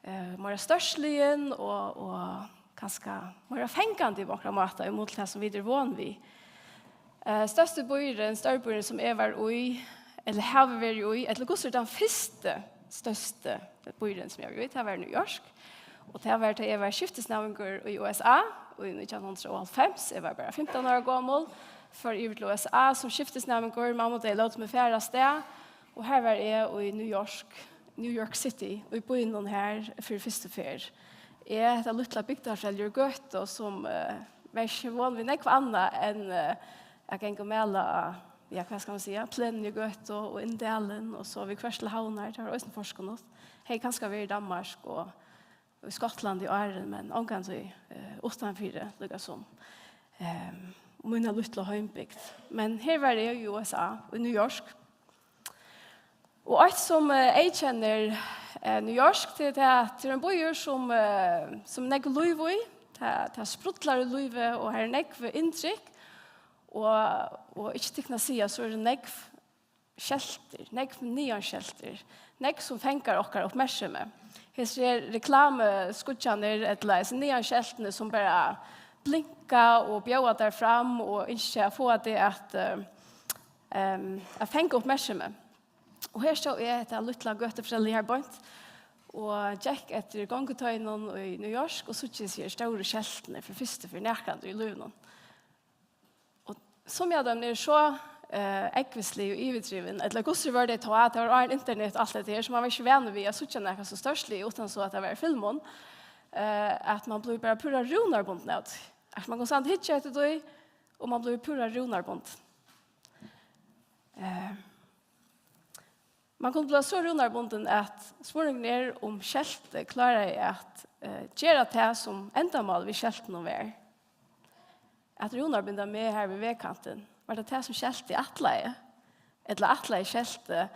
Eh, meira stórsligin og, og kanska meira fangandi á onkran máta í mun til tað, sum vit eru von við. Eh, størsti býurin, stórbýurin, sum eg var í, ella havi verið í, ella hvussu er tann fyrsti størsti býurin, sum eg var í, tað var New York. Og tað var, tá eg var skiftisnæmingur í U S A í nítjan hundrað og hálvfems. Eg var bara fimtan ára gomul, fór yvir til U S A sum skiftisnæmingur. Mamma og tey lótu meg fara avstað, og her var eg í New York, New York City, í býnum her fyri fyrstu ferð. Eg, hetta lítla bygdarfrelsi úr Gøtu, sum, eh, var ikki von við nógv annað enn, eh, at ganga og mala á, ja, hvat skal man siga, plenuni í Gøtu og inn dalin, og so viðhvørt til Havnar. Tað var eisini forskunnagt. Hevði kanska verið í Danmark og í Skotlandi áðrenn, men ongantíð, eh, uttanfyri, líka sum, ehm, mína lítlu heimbygd. Men her var eg í U S A, í New York. Og eitt sum, eh, eyðkennir, eh, New York, tað er tað, at tað er ein býur sum, eh, sum er nógv lív í. Tað, tað sprudlar í lívi, og her er nógv inntrykk. Og, og ikki tykkum at siga, so er tað nógv skeltir, nógv neonskeltir, nógv sum fangar okkara uppmerksemi. Hesir her reklamuskíggjarnir, ella hesi neonskeltini sum bara blinka og bjóða tær fram og ynskja at fáa teg at, eh, em, at fanga uppmerksemi. Og her stóð eg, hetta lítla gøtufrelsi her beint, og gekk eftir gonguteigunum í New York og síggi hesi her stóru skeltini fyri fyrstu ferð nakrantíð í lívinum. Og summi av teimum eru so, eh, ógvuslig og yvirdrivin, ella hvussu vóru tey tá, tað var áðrenn internet og alt hetta her, so man var ikki vanur við at síggja nakað so stórsligið, uttan so at tað var í filmum, eh, at man blívur bara púra rúnarbundin av tí. At man konstant hyggja eftir tí, og man blívur púra rúnarbundin. Eh, Man kundi blíva so rúnarbundin, at spurningurin er, um skeltið kláraði at, eh, gera tað, sum endamálið við skeltinum var. At rúnarbinda meg har við vegkantin. Var tað tað, sum skeltið ætlaði? Ella ætlaði skeltið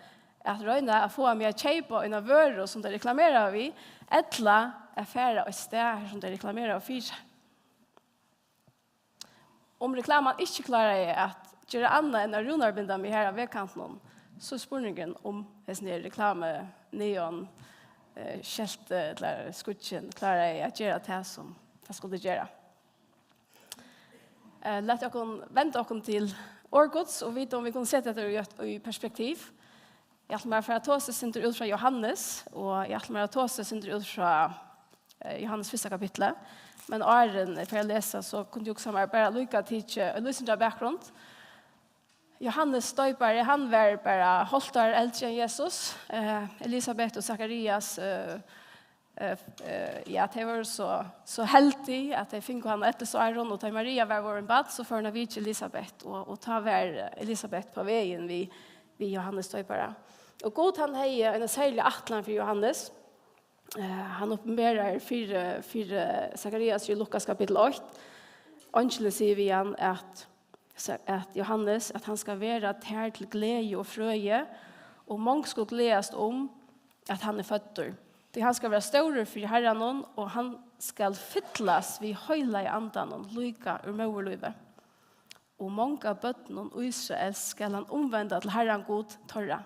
at royna at fáa meg at keypa eina vøru, sum tey reklameraðu við, ella at fara eitt stað, har sum tey reklameraðu fyri? Um reklaman ikki kláraði at gera annað enn at rúnarbinda meg har á vegkantinum, so er spurningurin, um hesin her reklamu, neon, eh, skelti ella skíggin kláraði at gera tað, sum tað skuldi gera. Eh, lat okkum venda okkum til orð Guds og vita, um vit kunnu seta hetta í eitt, í perspektiv. Eg ætli mær at fara at tosa eitt sindur út frá Jóhannes, og eg ætli mær at tosa eitt sindur út frá, eh, Jóhannes fyrsta kapitli. Men áðrenn eg fari at lesa, so kundi eg hugsað mær bara líka tikið eitt lítið sindur av bakgrund. Jóhannes doypari, hann var bara hálvt ár eldri enn Jesus. Eh, Elisabet og Sakarias, eh, eh, eh, ja, tey vóru so, so heldig, at tey fingu hann á ellisárum, og tá Maria var vorðin barn, so fór hon at vitja Elisabet, og, og tá var, eh, Elisabet á vegin við, við Jóhannes doypara. Og Gud, hann hevði eina serliga ætlan fyri Jóhannes. Eh, hann opinberar fyri, fyri Sakarias í Lukas kapittul eitt. Eingilin sigur við hann at, at Jóhannes, at hann skal vera tær til gleði og frøði, og mong skulu gleðast um, at hann er føddur. Tí hann skal vera stórur fyri Harranum, og hann skal fyllast við heilaga andanum, líka úr móðurlívi. Og mong av børnum Ísraels skal hann umvenda til Harran Gud teirra.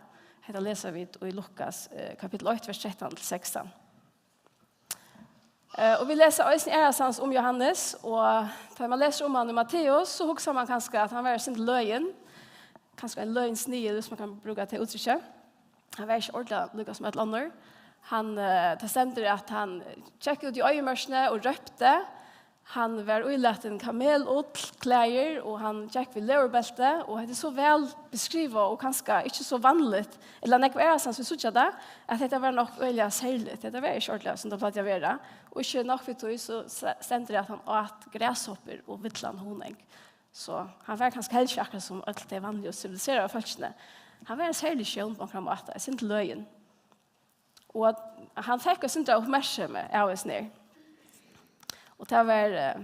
Hetta lesa vit í Lukas, eh, kapittul eitt, vers trettan til sekstan. Eh, og vit lesa eisini aðrastaðni um Jóhannes, og tá man lesur um hann í Matteus, so hugsar man kanska, at hann var eitt sindur løgin, kanska ein løgin sniðil, viss man kann brúka tað úttrykki. Hann var ikki ordiliga líka sum øll onnur. Hann, eh, tað stendur, at hann gekk út í oyðimørkini og rópti. Hann var ílatin kamelull, klæðir, og hann gekk við leðurbelti, og hetta er so væl beskrivað og kanska ikki so vanligt, ella nógv aðrastaðni vit síggja tað, at hetta var nokk øgiliga serligt. Hetta var ikki ordiliga, sum tað plagdi at vera. Og ikki nokk við tí, so s-, stendur, at hann át grashoppur og villan hunang. So hann var kanska helst ikki akkurát sum øll tey vanligu og siviliseraðu fólkini. Hann var ein serlig sjón á onkran máta, eitt sindur løgin. Og at hann fekk eitt sindur av uppmerksemi av hesum her. Og tað var, eh,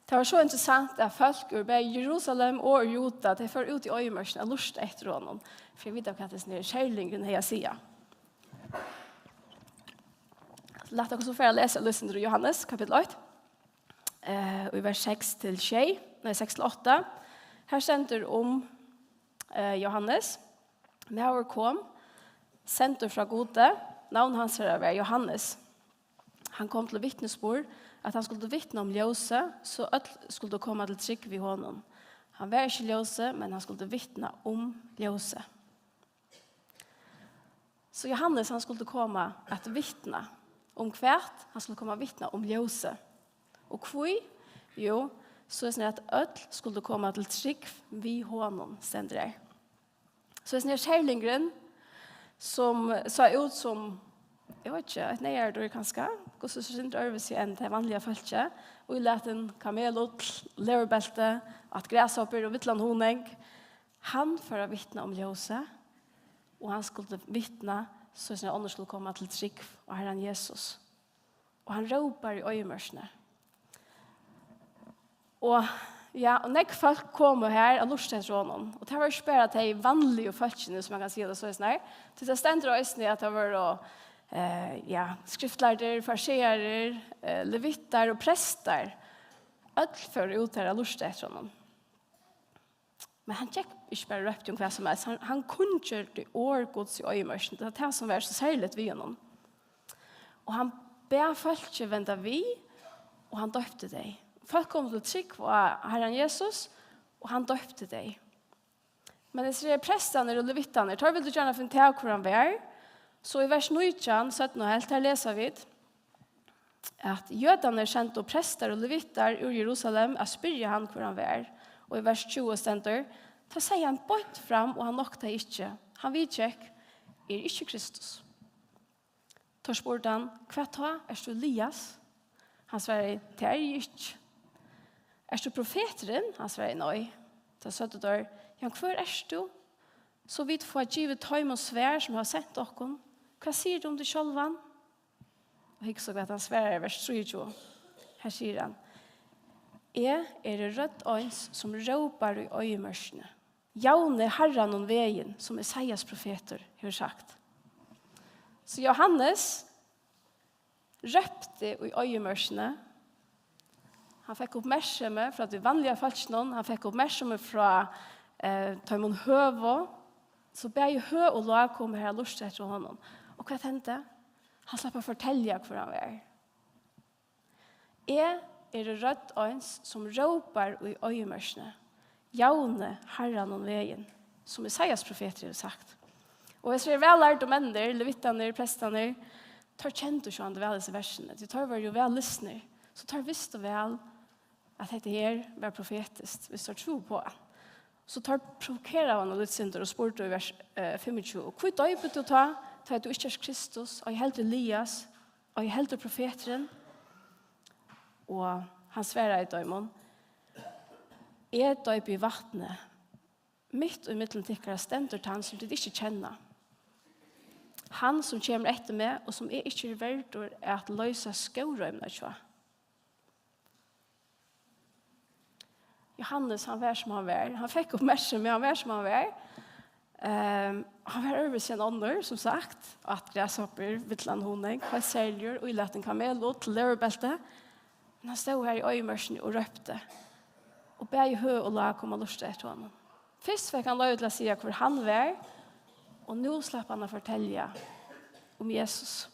tað var so interessant, at fólk úr bæði Jerusalem og úr Juda, tey fóru út í oyðimørkina at lurta eftir honum, fyri at vita, hvat hesin her serlingurin hevði at siga. Lat okkum so fara at lesa eitt sindur úr Jóhannes, kapittul eitt, eh, í vers seks til sjey, nei, seks til átta. Her stendur um, eh, Jóhannes: Maður kom, sendur frá Gudi, navn hansara var Jóhannes. Hann kom til vitnisburð, at hann skuldi vitna um ljósið, so øll skuldu koma til trúgv við honum. Hann var ikki ljósið, men hann skuldi vitna um ljósið. So Jóhannes, hann skuldi koma at vitna. Um hvat? Hann skuldi koma at vitna um ljósið. Og hví? Jú, soleiðis at øll skuldu koma til trúgv við honum, stendur har. So hesin her serlingurin, sum sá út sum, eg veit ikki, eitt neyðardýr kanska, hvussu so sindur øðrvísi enn tey vanliga fólki, ílatin kamelull, leðurbelti, át grashoppur og villan hunang, hann fór at vitna um ljósið, og hann skuldi vitna, soleiðis at onnur skuldu koma til trúgv á Harran Jesus. Og hann rópar í oyðimørkini. Og, ja, og nógv fólk komu har at lurta eftir honum. Og tað var ikki bara tey vanligu fólkini, sum man kann siga tað soleiðis nær. Tí tað stendur eisini, at tað vóru, eh, ja, skriftlærdir, farisearar, eh, levitar og prestar. Øll fóru út har at lurta eftir honum. Men hann gekk ikki bara og rópti um hvat sum helst. Hann, hann kunngjørdi orð Guds í oyðimørkini. Tað var tað, sum var so serligt við honum. Og hann bað fólkið venda við, og hann doypti tey. Fólk komu til trúgv á Harran Jesus, og hann doypti tey. Men hesir her prestarnir og levitarnir, teir vildu gjarna finna út av, hvør hann var. So í vers nítjan, seinna helvt, har lesa vit, at jødarnir sendu prestar og levitar úr Jerusalem at spyrja hann, hvør hann var. Og í vers tjúgu stendur: Tá segði hann beint fram, og hann noktaði ikki. Hann viðgekk: Eg eri ikki Kristus. Tá spurdi hann: Hvat tá? Ert tú Elias? Hann svaraði: Tað eri eg ikki. Ert tú profeturin? Hann svaraði: Nei. Tá søgdu teir: Ja, hvør ert tú? So vit fáa givið teimum svar, sum hava sent okkum. Hvat sigur tú um teg sjálvan? Og hygg so, hvat hann svarar í vers trýogtjúgu. Her sigur hann: Eg eri rødd eins, sum rópar í oyðimørkini: Javnið Harranum vegin, sum Esaias profetur hevur sagt. So Jóhannes rópti í oyðimørkini. Hann fekk uppmerksemi frá tí vanliga fólkinum, hann fekk uppmerksemi frá, eh, teimum høgu. So bæði høg og lág komu har at lurta eftir honum. Og hvat hendi? Hann slapp at fortelja, hvør hann var. Eg eri rødd eins, sum rópar í oyðimørkini: Javnið Harranum vegin, sum Esaias profetur hevur sagt. Og hesir vellærdu menninir, levitarnir, prestarnir, teir kendu sjálvandi væl hesi versini, tí teir vóru jú væl lisnir, so teir vistu væl, at hetta her var profetiskt, viss teir trúðu uppá hann. So teir provokeraðu hann eitt lítið sindur og spurdu í vers, eh, fimmogtjúgu: Hví doypir tú tá, tá ið tú ikki ert Kristus, ei heldur Elias, ei heldur profeturin? Og hann svaraði teimum: Eg doypi í vatni. Mitt í millum tykkara stendur tann, sum tit ikki kenna. Hann, sum kemur eftir meg, og sum eg ikki eri verdur at loysa skóreimina hjá. Jóhannes, hann var sum hann var. Hann fekk uppmerksemi, hann var sum hann var. Ehm, hann var øðrvísi enn onnur, sum sagt. Át grasshopur, villan hunang, heilt serligur, ílatin kamelull, leverbelti. Men hann stóð har í oyðimørkini og rópti. Og bæði høg og lág kom at lurta eftir honum. Fyrst fekk hann loyvi til at siga, hvør hann var, og nú slapp hann at fortelja um Jesus,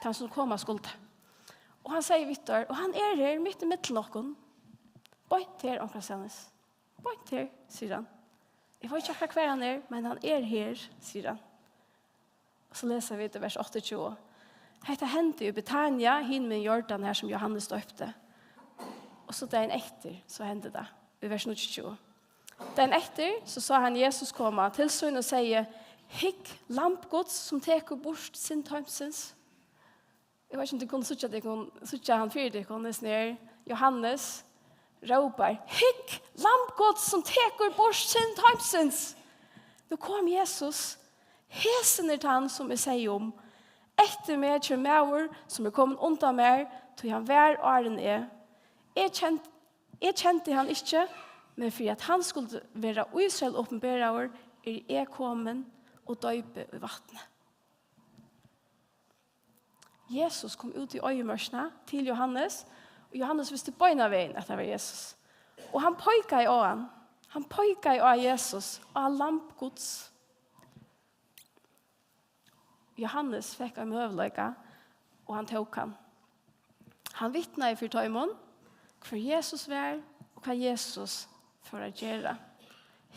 tann sum koma skuldi. Og hann segði við teir, og hann er her mitt í millum okkum. Beint her, onkrastaðnis. Beint her, sigur hann. Eg veit ikki akkurát, hvar hann er, men hann er her, sigur hann. Og so lesa vit í vers áttaogtjúgu. Hetta hendi í Betania, hinumegin Jordan, har sum Jóhannes doypti. Og so dagin eftir, so hendi tað, í vers níggjuogtjúgu. Dagin eftir, so sá hann Jesus koma til sín og segði, hygg, lamb Guds, sum tekur burt synd heimsins. Eg veit ikki, um tit kunnu síggja, tit kunnu síggja hann fyri tykkum, hesin her, Jóhannes, rópar, hygg, lamb Guds, sum tekur burt synd heimsins. Nú kom Jesus. Hesin er tann, sum eg segði um. Eftir meg kemur maður, sum er komin undan mær, tí hann var áðrenn eg. Eg kend-, eg kendi hann ikki, men fyri at hann skuldi vera Ísrael opinberaður, eri eg komin og doypi í vatni. Jesus kom út í oyðimørkina til Jóhannes, og Jóhannes visti beinanvegin, at tað var Jesus. Og hann peikaði á hann. Hann peikaði á Jesus, á lamb Guds. Jóhannes fekk ein møguleika, og hann tók hann. Hann vitnaði fyri teimum, hvør Jesus var, og hvat Jesus fór at gera.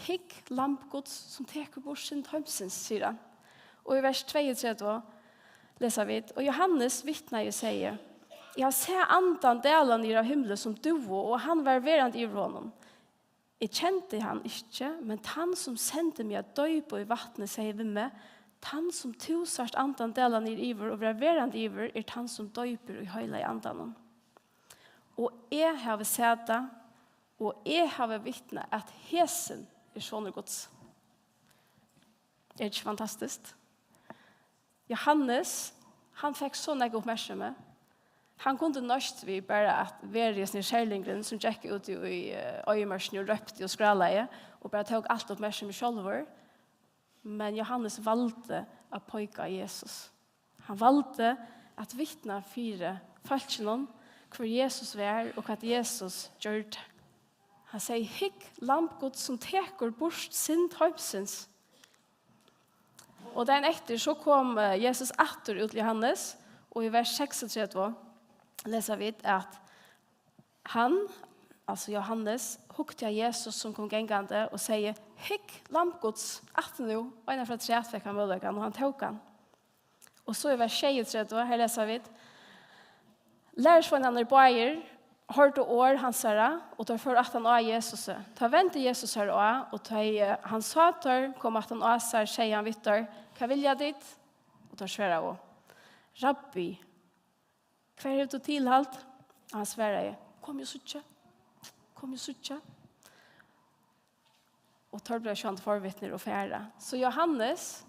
Hygg, lamb Guds, sum tekur burt synd heimsins, sigur hann. Og í vers tveyogtretivu lesa vit, og Jóhannes vitnaði og segði, eg havi sæð andan dala niður av himli sum dúvu, og hann var verandi yvir honum. Eg kendi hann ikki, men tann, sum sendi meg at doypa í vatni, segði við meg, tann, sum tú sært andan dala niður yvir og vera verandi yvir, er tann, sum doypir í heilaga andanum. Og eg havi sæð tað, og eg havi vitnað, at hesin er sonur Guds. Er tað ikki fantastiskt? Jóhannes, hann fekk so nógv uppmerksemi. Hann kundi nøyst við bara at vera hesin serlingurin, sum gekk út í, í, eh, oyðimørkini og rópti og skrálaði, og bara tók alt uppmerksemi sjálvur. Men Jóhannes valdi at peika á Jesus. Hann valdi at vitna fyri fólkinum, hvør Jesus var og hvat Jesus gjørdi. Hann segði, hygg, lamb Guds, sum tekur burt synd heimsins. Og dagin eftir, so kom, eh, Jesus aftur út til Jóhannes, og í vers seksogtretivu lesa vit, at hann, altso Jóhannes, hugdi á Jesus, sum kom gangandi, og segði, hygg, lamb Guds, aftur nú, og eina ferð afturat fekk hann møguleikan, og hann tók hann. Og so í vers sjeyogtretivu, her lesa vit, lærisveinarnir báðir hoyrdu orð hansara, og teir fóru aftan á Jesusi. Tá vendi Jesus sær á, og tá ið hann sá teir koma aftan á sær, segði hann við teir, hvat vilja tit? Og teir svaraðu, rabbi, hvar hevur tú tilhald? Og hann svaraði, kom og síggja, kom og síggja. Og teir bliva sjálvandi forvitnir og fara. So Jóhannes,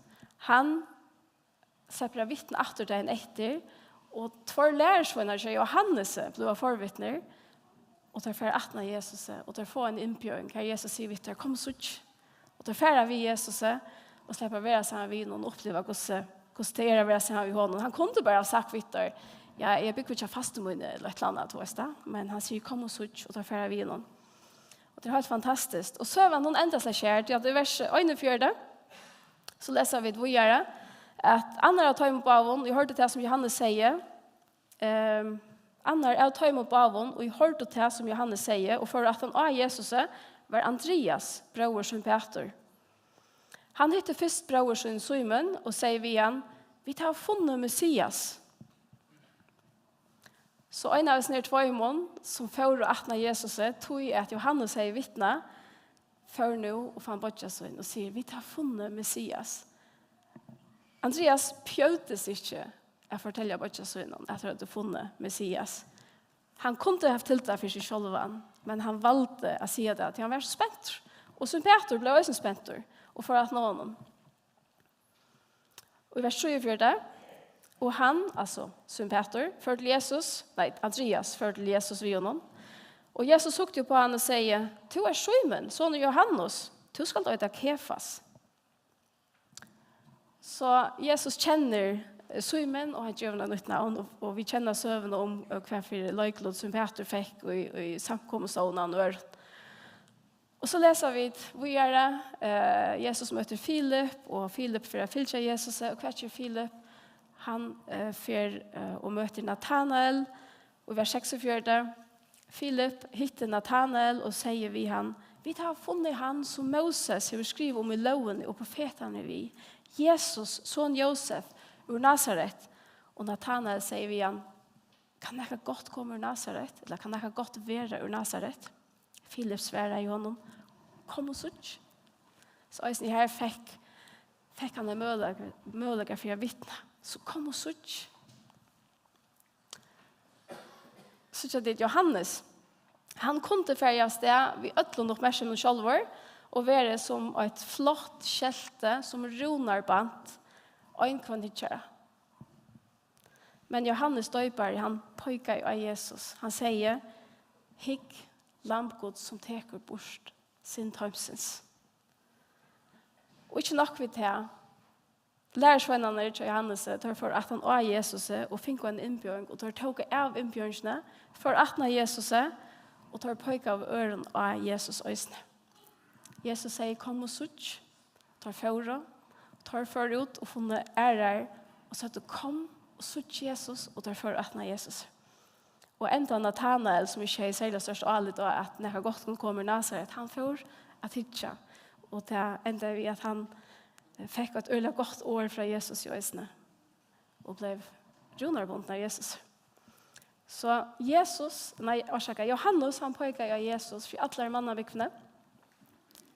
hann sleppi at vitna aftur dagin eftir, og tveir lærisveinar hjá Jóhannesi bliva forvitnir, og teir fara aftan á Jesusi, og teir fáa eina innbjóðing, har Jesus sigur við teir, kom og síggj. Og teir fara við Jesusi, og sleppa at vera saman við honum og uppliva, hvussu, hvussu tað er at vera saman við honum. Hann kundi bara havt sagt við teir, ja, eg búgvi hjá fastur míni, ella eitt ella annað, tú veist tað. Men hann sigur, kom og síggj, og teir fara við honum. Og tað er heilt fantastiskt. Og søgan, hon endar seg ikki her, tí at í vers einogfjøruti, so lesa vit víðari, at annar av teimum báðum, eg hoyrdi tað, sum Jóhannes segði, ehm, annar av teimum báðum, og eg hoyrdi tað, sum Jóhannes segði, og fór aftan á Jesusi, var Andrias, bróðir sín Pætur. Hann hitti fyrst bróður sín Símun og segði við hann, vit hava funnið Messias. So ein av hesum her tveimum, sum fóru aftan á Jesusi, tí at Jóhannes hevði vitnað, fór nú og fann beiggja sín og sigur, vit hava funnið Messias. Andrias pjøvdist ikki at fortelja beiggja sínum, at teir høvdu funnið Messias. Hann kundi havt hildið tað fyri seg sjálvan, men hann valdi at siga tað, tí hann var so spentur. Og sín Pætur bleiv eisini spentur og fór aftan á honum. Og í vers trýogfjøruti: Og hann, altso Símun Pætur, fór til Jesus, nei, Andrias fór til Jesus við honum. Og Jesus hugdi upp á hann og segði: Tú ert Símun, sonur Jóhannes, tú skalt eita Kefas. So Jesus kennir, eh, Símun, og hann gevur honum eitt nýtt navn, og, og vit kenna søguna um, eh, hvat fyri leiklut Símun Pætur fekk í, í samkomustovuni og øðrum. Og so lesa vit víðari, eh, Jesus møtir Filip, og Filip fer at fylgja Jesus, og hvat ger Filip? Hann, eh, fer, eh, og møtir Natanael, og í vers seksogfjøruti: Filip hitti Natanael og segði við hann: Vit hava funnið hann, sum Móses hevur skrivað um í lógini og profetarnir við, Jesus, son Jósef, úr Nasaret. Og Natanael segði við hann: Kann nakað gott koma úr Nasaret? Ella kann nakað gott vera úr Nasaret? Filip svaraði honum: Kom og síggj. So eisini her fekk, fekk hann ein møguleika, møguleika fyri at vitna. So kom og síggj. Síggja tit Jóhannes? Hann kundi farið av stað við øllum uppmerkjamum sjálvur og verið sum eitt flott skelti, sum rúnarband, ein hvønn hyggjara. Men Jóhannes doypari, hann peikaði á Jesus. Hann segði: Hygg, Lamb Guds, sum tekur burt synd heimsins. Og ikki nokk við tað. Lærisveinarnir hjá Jóhannesi, teir fóru aftan á Jesusi og fingu eina innbjóðing, og teir tóku av innbjóðingini, fóru aftan á Jesusi, og teir peikaðu øðrum á Jesus eisini. Jesus segði: Kom og síggj. Teir fóru, og teir fóru út og funnu aðrar og søgdu: Kom og síggj Jesus, og teir fóru aftan á Jesus. Og enntá Natanael, sum ikki hevði serliga stórt álit á, at nakað gott kundi koma úr Nasaret, hann fór at hyggja, og tað endaði við, at hann, eh, fekk eitt øgiliga gott orð frá Jesus í eisini, og bleiv rúnarbundin av Jesus. So Jesus, nei, orsaka, Jóhannes, hann peikaði á Jesus fyri allari mannabúgvuni.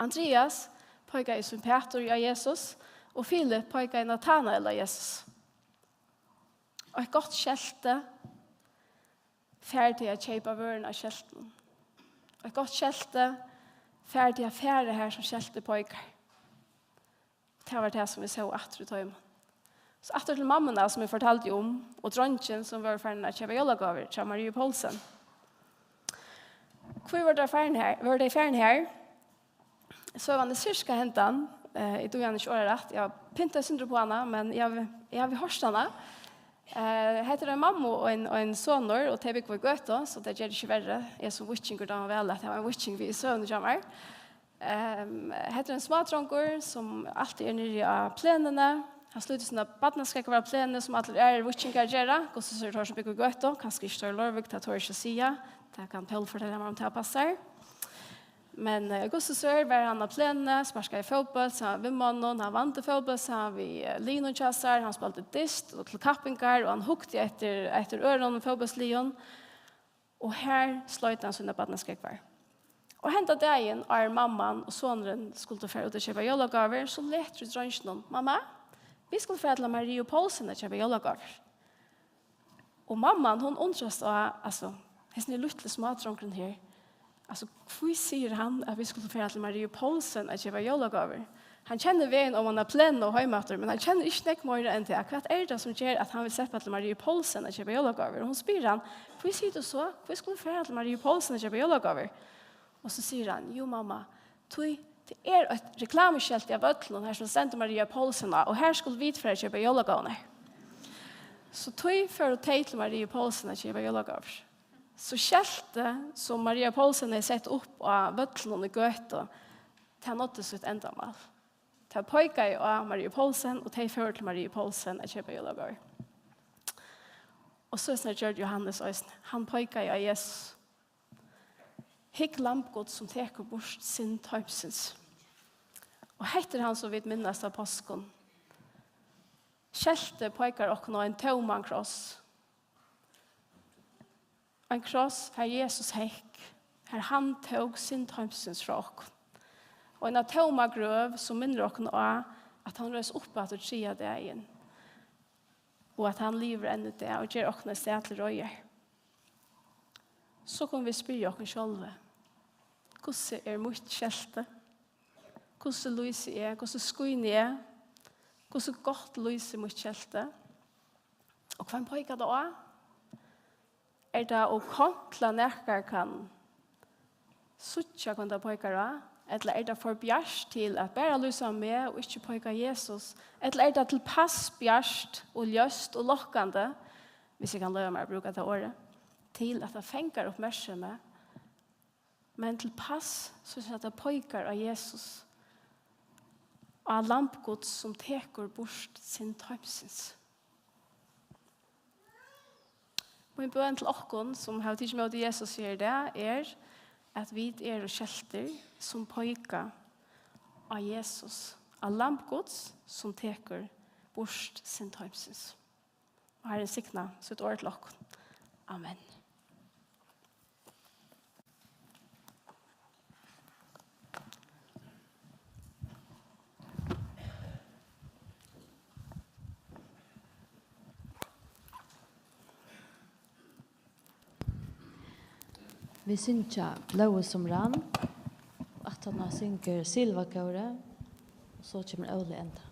Andrias peikaði sum Pætur á Jesus, og Filip peikaði Natanael á Jesus. Og eitt gott skelti fær teg at keypa vøruna á skeltinum. Eitt gott skelti fær teg at fara har, sum skeltið peikar. Tað var tað, sum vit sóu aftur í teimum. So aftur til mammuna, sum eg fortaldi um, og dreingin, sum vóru farin at keypa jólagávur hjá Mariu Poulsen. Hví vóru tey farin har? Vóru tey farin har? Søgan er sirka hendan, eh, eg dugi hana ikki orðarætt, eg havi pyntað eitt sindur upp á hana, men eg havi, eg havi hoyrt hana. Eh, hetta er ein mamma og ein, ein sonur, og tey búgva í Gøtu, so tað ger tað ikki verri. Eg sum víkingur dámi væl at hava ein víking við í søguni hjá mær. Ehm, hetta er ein smádrongur, sum altíð er niðri á Plenini. Hann slítur sínar barnaskógvar á Plenini, sum allir aðrir víkingar gera. Hvussu so eru teir, sum búgva í Gøtu? Kanska ikki teir í Leirvík, tað tori eg ikki at siga. Tað kann Pól fortelja mær, um tað passar. Men, eh, hvussu so er, var hann á Plenini, sparkaði fótbólt saman við vinmonnum, hann vandi fótbólt saman við, eh, liðnum hjá sær, hann spældi dyst og til kappingar, og hann hugdi eftir, eftir øðrum fótbóltsliðum. Og har sleit hann sínar barnaskógvar. Og henda dagin, áðrenn mamman og sonurin skuldu fara út at keypa jólagávur, so letur í dreinginum: Mamma, vit skulu fara til Mariu Poulsen at keypa jólagávur. Og mamman, hon undrast á, altso, hesin er lítli smádrongurin her. Altso, hví sigur hann, at vit skulu fara til Mariu Poulsen at keypa jólagávur? Hann kennir vegin oman á Plenini og heim aftur, men hann kennir ikki nógv meira enn tað. Hvat er tað, sum ger, at hann vil sleppa til Mariu Poulsen at keypa jólagávur? Og hon spyr hann: Hví sigur tú so? Hví skulu vit fara til Mariu Poulsen at keypa jólagávur? Og so sigur hann: Jú, mamma, tí tað er eitt reklamuskelti á vøllinum, har sum stendur Maria Poulsen á, og har skulu vit fara at keypa jólagávurnar. So tí fóru tey til Mariu Poulsen at keypa jólagávur. So skeltið, sum Maria Poulsen hevði sett upp á vøllinum í Gøtu, tað náddi sítt endamál. Tað peikaði á Mariu Poulsen, og tey fóru til Mariu Poulsen at keypa jólagávur. Og soleiðis gjørdi Jóhannes eisini. Hann peikaði á Jesus. Hygg, Lamb Guds, sum tekur burt synd heimsins. Og hetta er hann, sum vit minnast á páskum. Skeltið peikar okkum á ein tóman kross. Ein kross, har Jesus hekk, har hann tók synd heimsins frá okkum. Og eina tóma grøv, sum minnir okkum á, at hann reis upp aftur triðja dagin, og at hann livir enn í dag og ger okkum eitt stað til reiðar. So kunnu vit spyrja okkum sjálvi: Hvussu er mítt skelti? Hvussu lýsi eg? Hvussu skíni eg? Hvussu gott lýsir mítt skelti? Og hvønn peikar tað á? Er tað ov kóngt til, at nakar kann síggja, hvønn tað peikar á? Ella er tað for bjart til at bara lýsa á meg og ikki peika á Jesus? Ella er tað tilpass bjart og ljóst og lokkandi, hvis eg kann loyva mær at brúka tað orðið, til at tað fangar uppmerksemi, men tilpass, so at tað peikar á Jesus, á Lamb Guds, sum tekur burt synd heimsins? Mín bøn til okkum, sum hava tikið ímóti Jesus her í dag, er, at vit eru skeltir, sum peika á Jesus, á Lamb Guds, sum tekur burt synd heimsins. Og Harrin signa sítt orð til okkum. Amen. Vit syngja Blóðið sum rann. Aftaná syngur Silva Kóri, og so kemur Óli Enda.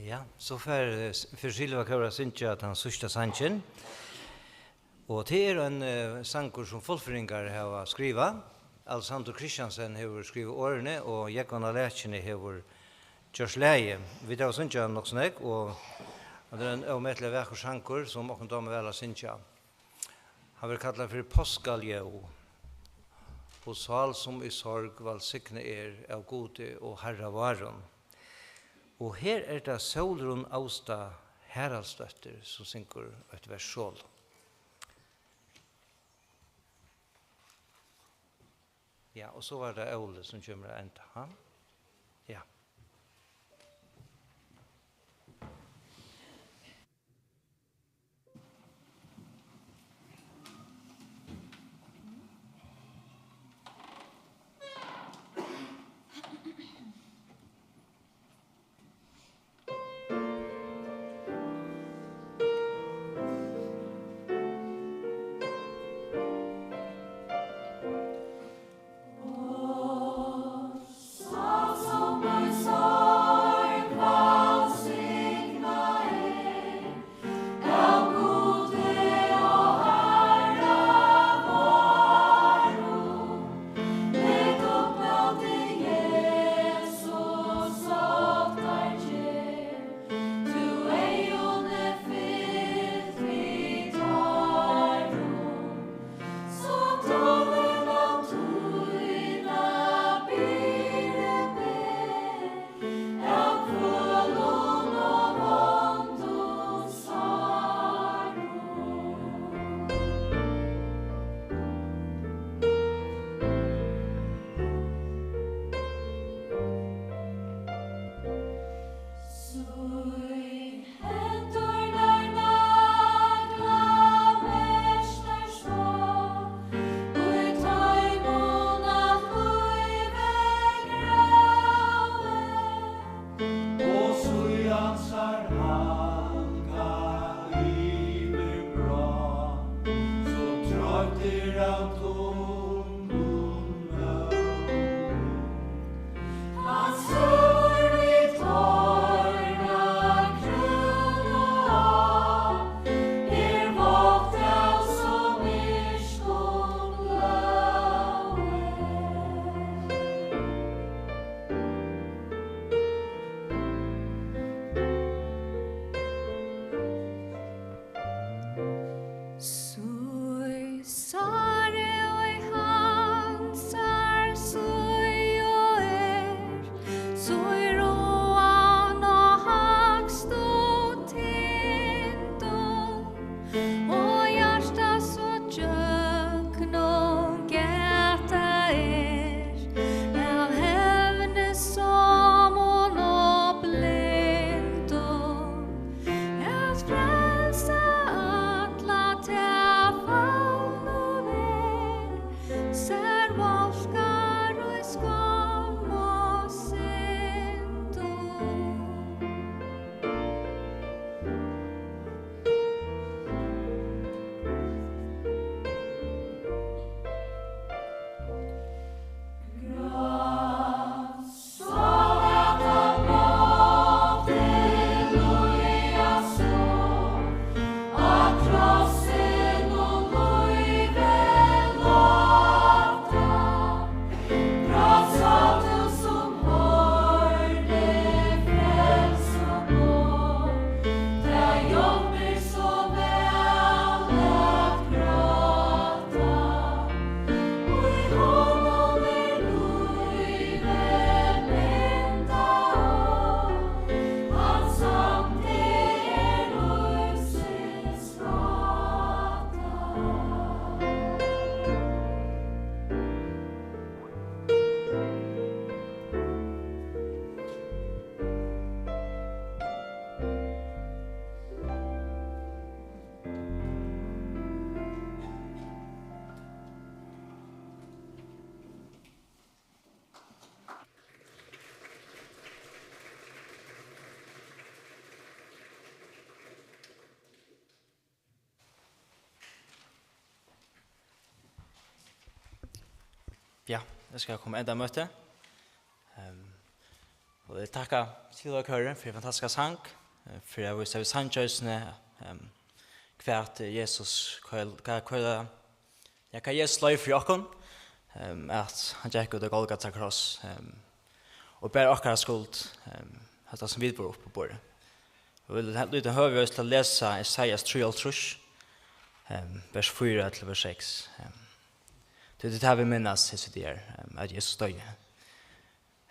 Ja, so fer, fer Silva Kór at syngja tann síðsta sangin. Og tað er ein, eh, sangur, sum fullføringar hava skrivað. Alexander Christiansen hevur skrivað orðini, og Jógvan á Lækjuni hevur gjørt lagið. Vit hava sungið hann nokk so nógv, og hann er ein ómetaliga vakur sangur, sum okkum dámar væl at syngja. Hann verður kallaður fyri Páskaljóð. Og sál sum í sorg vælsignað er av Gudi og Harra várum. Og her er tað Sólrun Ásta Haraldsdóttir, sum syngur eitt vers solo. Ja, og so var tað Óli, sum kemur at enda, ha? Ja, eg skal koma enda møti. Ehm, og eg takka Silva Køyre fyri fantastiska sang, eh, fyri at vísa við sangkjøysni, ehm, hvat Jesus, hvat, hvat, hvat, ja, hvat Jesus leiv fyri okkum, ehm, at hann gekk út á Golgata kross, ehm, og bar okkara skuld, ehm, hetta sum vit bóru upp á borðið. Eg vil he-, líta høvi til at lesa Esaias trýoghálvtrýss, ehm, vers fýra til vers seks. Ehm, tí tað er tað, vit minnast hesi dagar, ehm, at Jesus doyði.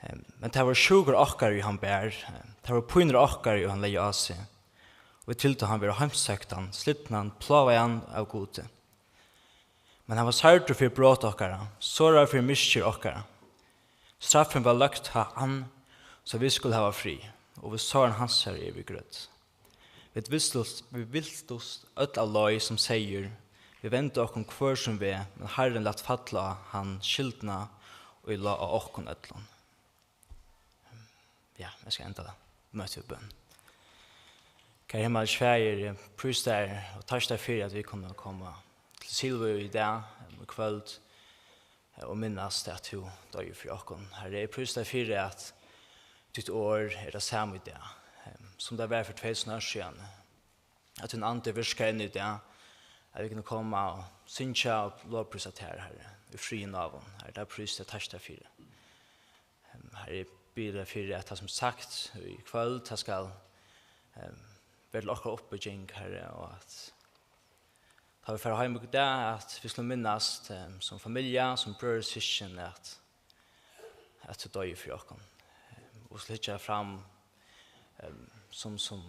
Ehm, men tað vóru sjúkur okkara, ið hann bar, ehm, tað vóru pínur okkara, ið hann legði á seg. Og vit hildu hann vera heimsøktan, slitnan, plágaðan av Gudi. Men hann var særdur fyri brot okkara, sáraður fyri misgerð okkara. Straffin var løgd á hann, so vit skulu hava frið, og við sárum hansara eru vit grødd. Vit viltust, vit viltust øll av leið sum seyður, vit vendu okkum hvør sín veg, men Harrin læt falla á hann skyldina, ið lá á okkum øllum. Ja, eg skal enda tað møtið við bøn. Kæri himmalski Faðir, eg prísi tær og takki tær fyri, at vit kunnu koma til Silvu í dag, um í kvøld, og minnast, at tú doyði fyri okkum. Harri, eg prísi tær fyri, at títt orð er tað sama í dag, em, sum tað var fyri tvey túsund ár síðan. At tín andi virkar enn í dag, at vit kunnu koma og syngja og lovprísa tær, Harri, í friði og náðum. Harri, tað prísi eg og takki tær fyri. Em, Harri, eg biði tær fyri, at tað sum sagt í kvøld, tað skal, em, vera til okkara uppbygging, Harri, og at tá vit fara heim í dag, at vit skulu minnast, em, sum familja, sum brøður og systkin, at, at tú doyði fyri okkum. Em, og skulu hyggja fram, em, sum, sum,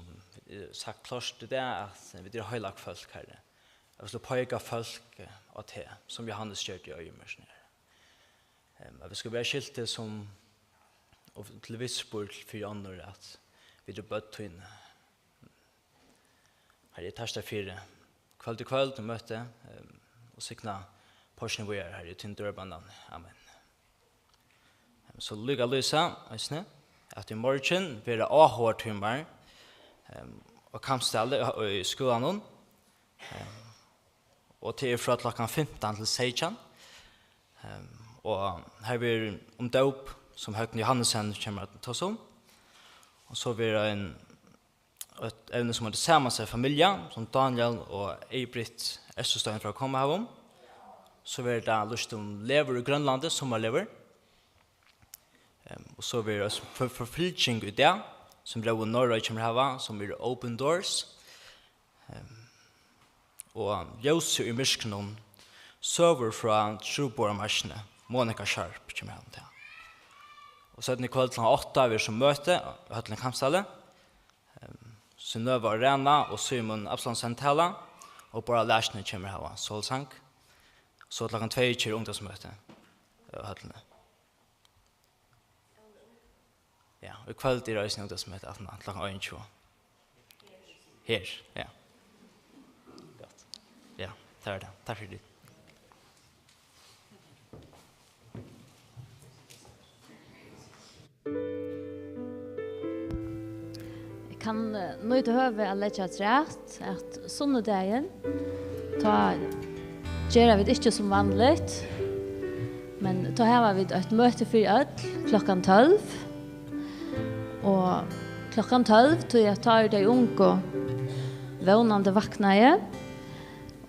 eh, sagt klárt í dag, at vit eru heilagt fólk, Harri. At vit skulu peika fólk, eh, á teg, sum Jóhannes gjørdi í oyðimørkini, Harri. Em, at vit skulu vera skilti sum, og til vitnisburð fyri onnur, at vit eru børn tíni. Harri, eg takki tær fyri kvøld í kvøld og møti, em, og signa páskina víðari, Harri, í tínum dýrabara navni. Amen. Em, so líka lýsa eisini, at í morgin verða áhugatímar, em, á Kambsdali, í, í skúlanum. Em, Og tað er frá klokkan fimtan til seytjan. Ehm, og her verður um dóp, sum Høgni Johannesen kemur at tosa um. Og so verður ein, eitt evni, sum eitur Samansett familja, sum Daniel og Eybrit Eysturstein fara at koma her um. So verður tað lýst um Leður í Grønlandi, summarleður. Ehm, og so verður ein for-, forfylging í dag, sum Rói Norðoy kemur at hava, sum er Open Doors. Ehm, og Ljósið í myrkrinum, søgur frá Trúboðaramarkini, Monica Sharp kemur at hava tað. Og seinni í kvøld klokkan átta verður so møti í Høllini Kambsdali. Ehm, Synnøve Arena og Símun Absalonsen tala, og Bára Larsen kemur at hava sálsang. So klokkan tvey kemur ungdómsmøti í Høllini. Ja, og í kvøld er eisini ungdómsmøti aftaná klokkan einogtjúgu. Her, ja. Gott. Ja, tað er tað. Takk fyri tað. Eg kann, eh, nýta høvið at leggja afturat, at sunnudagin, tá gera vit ikki sum vanligt, men tá hava vit eitt møti fyri øll klokkan tólv. Og klokkan tólv, tí at tá eru tey ungu vónandi vaknaði,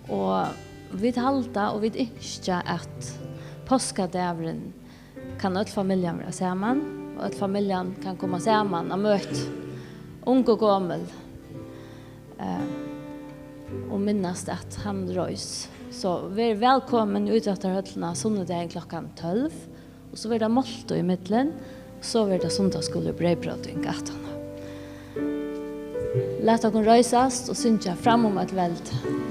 og vit halda og vit ynskja, at páskadagurin kann øll familjan vera saman, og øll familjan kann koma saman á møti, ung og gomul, eh, og minnast, at hann reis. So ver vælkomin í ítróttarhøllina sunnudagin klokkan tólv, og so verður tað máltíð í millum, og so verður tað sunnudagsskúli og breyðbróting aftaná. Lat okkum reisast og syngja Fram um øll veldi.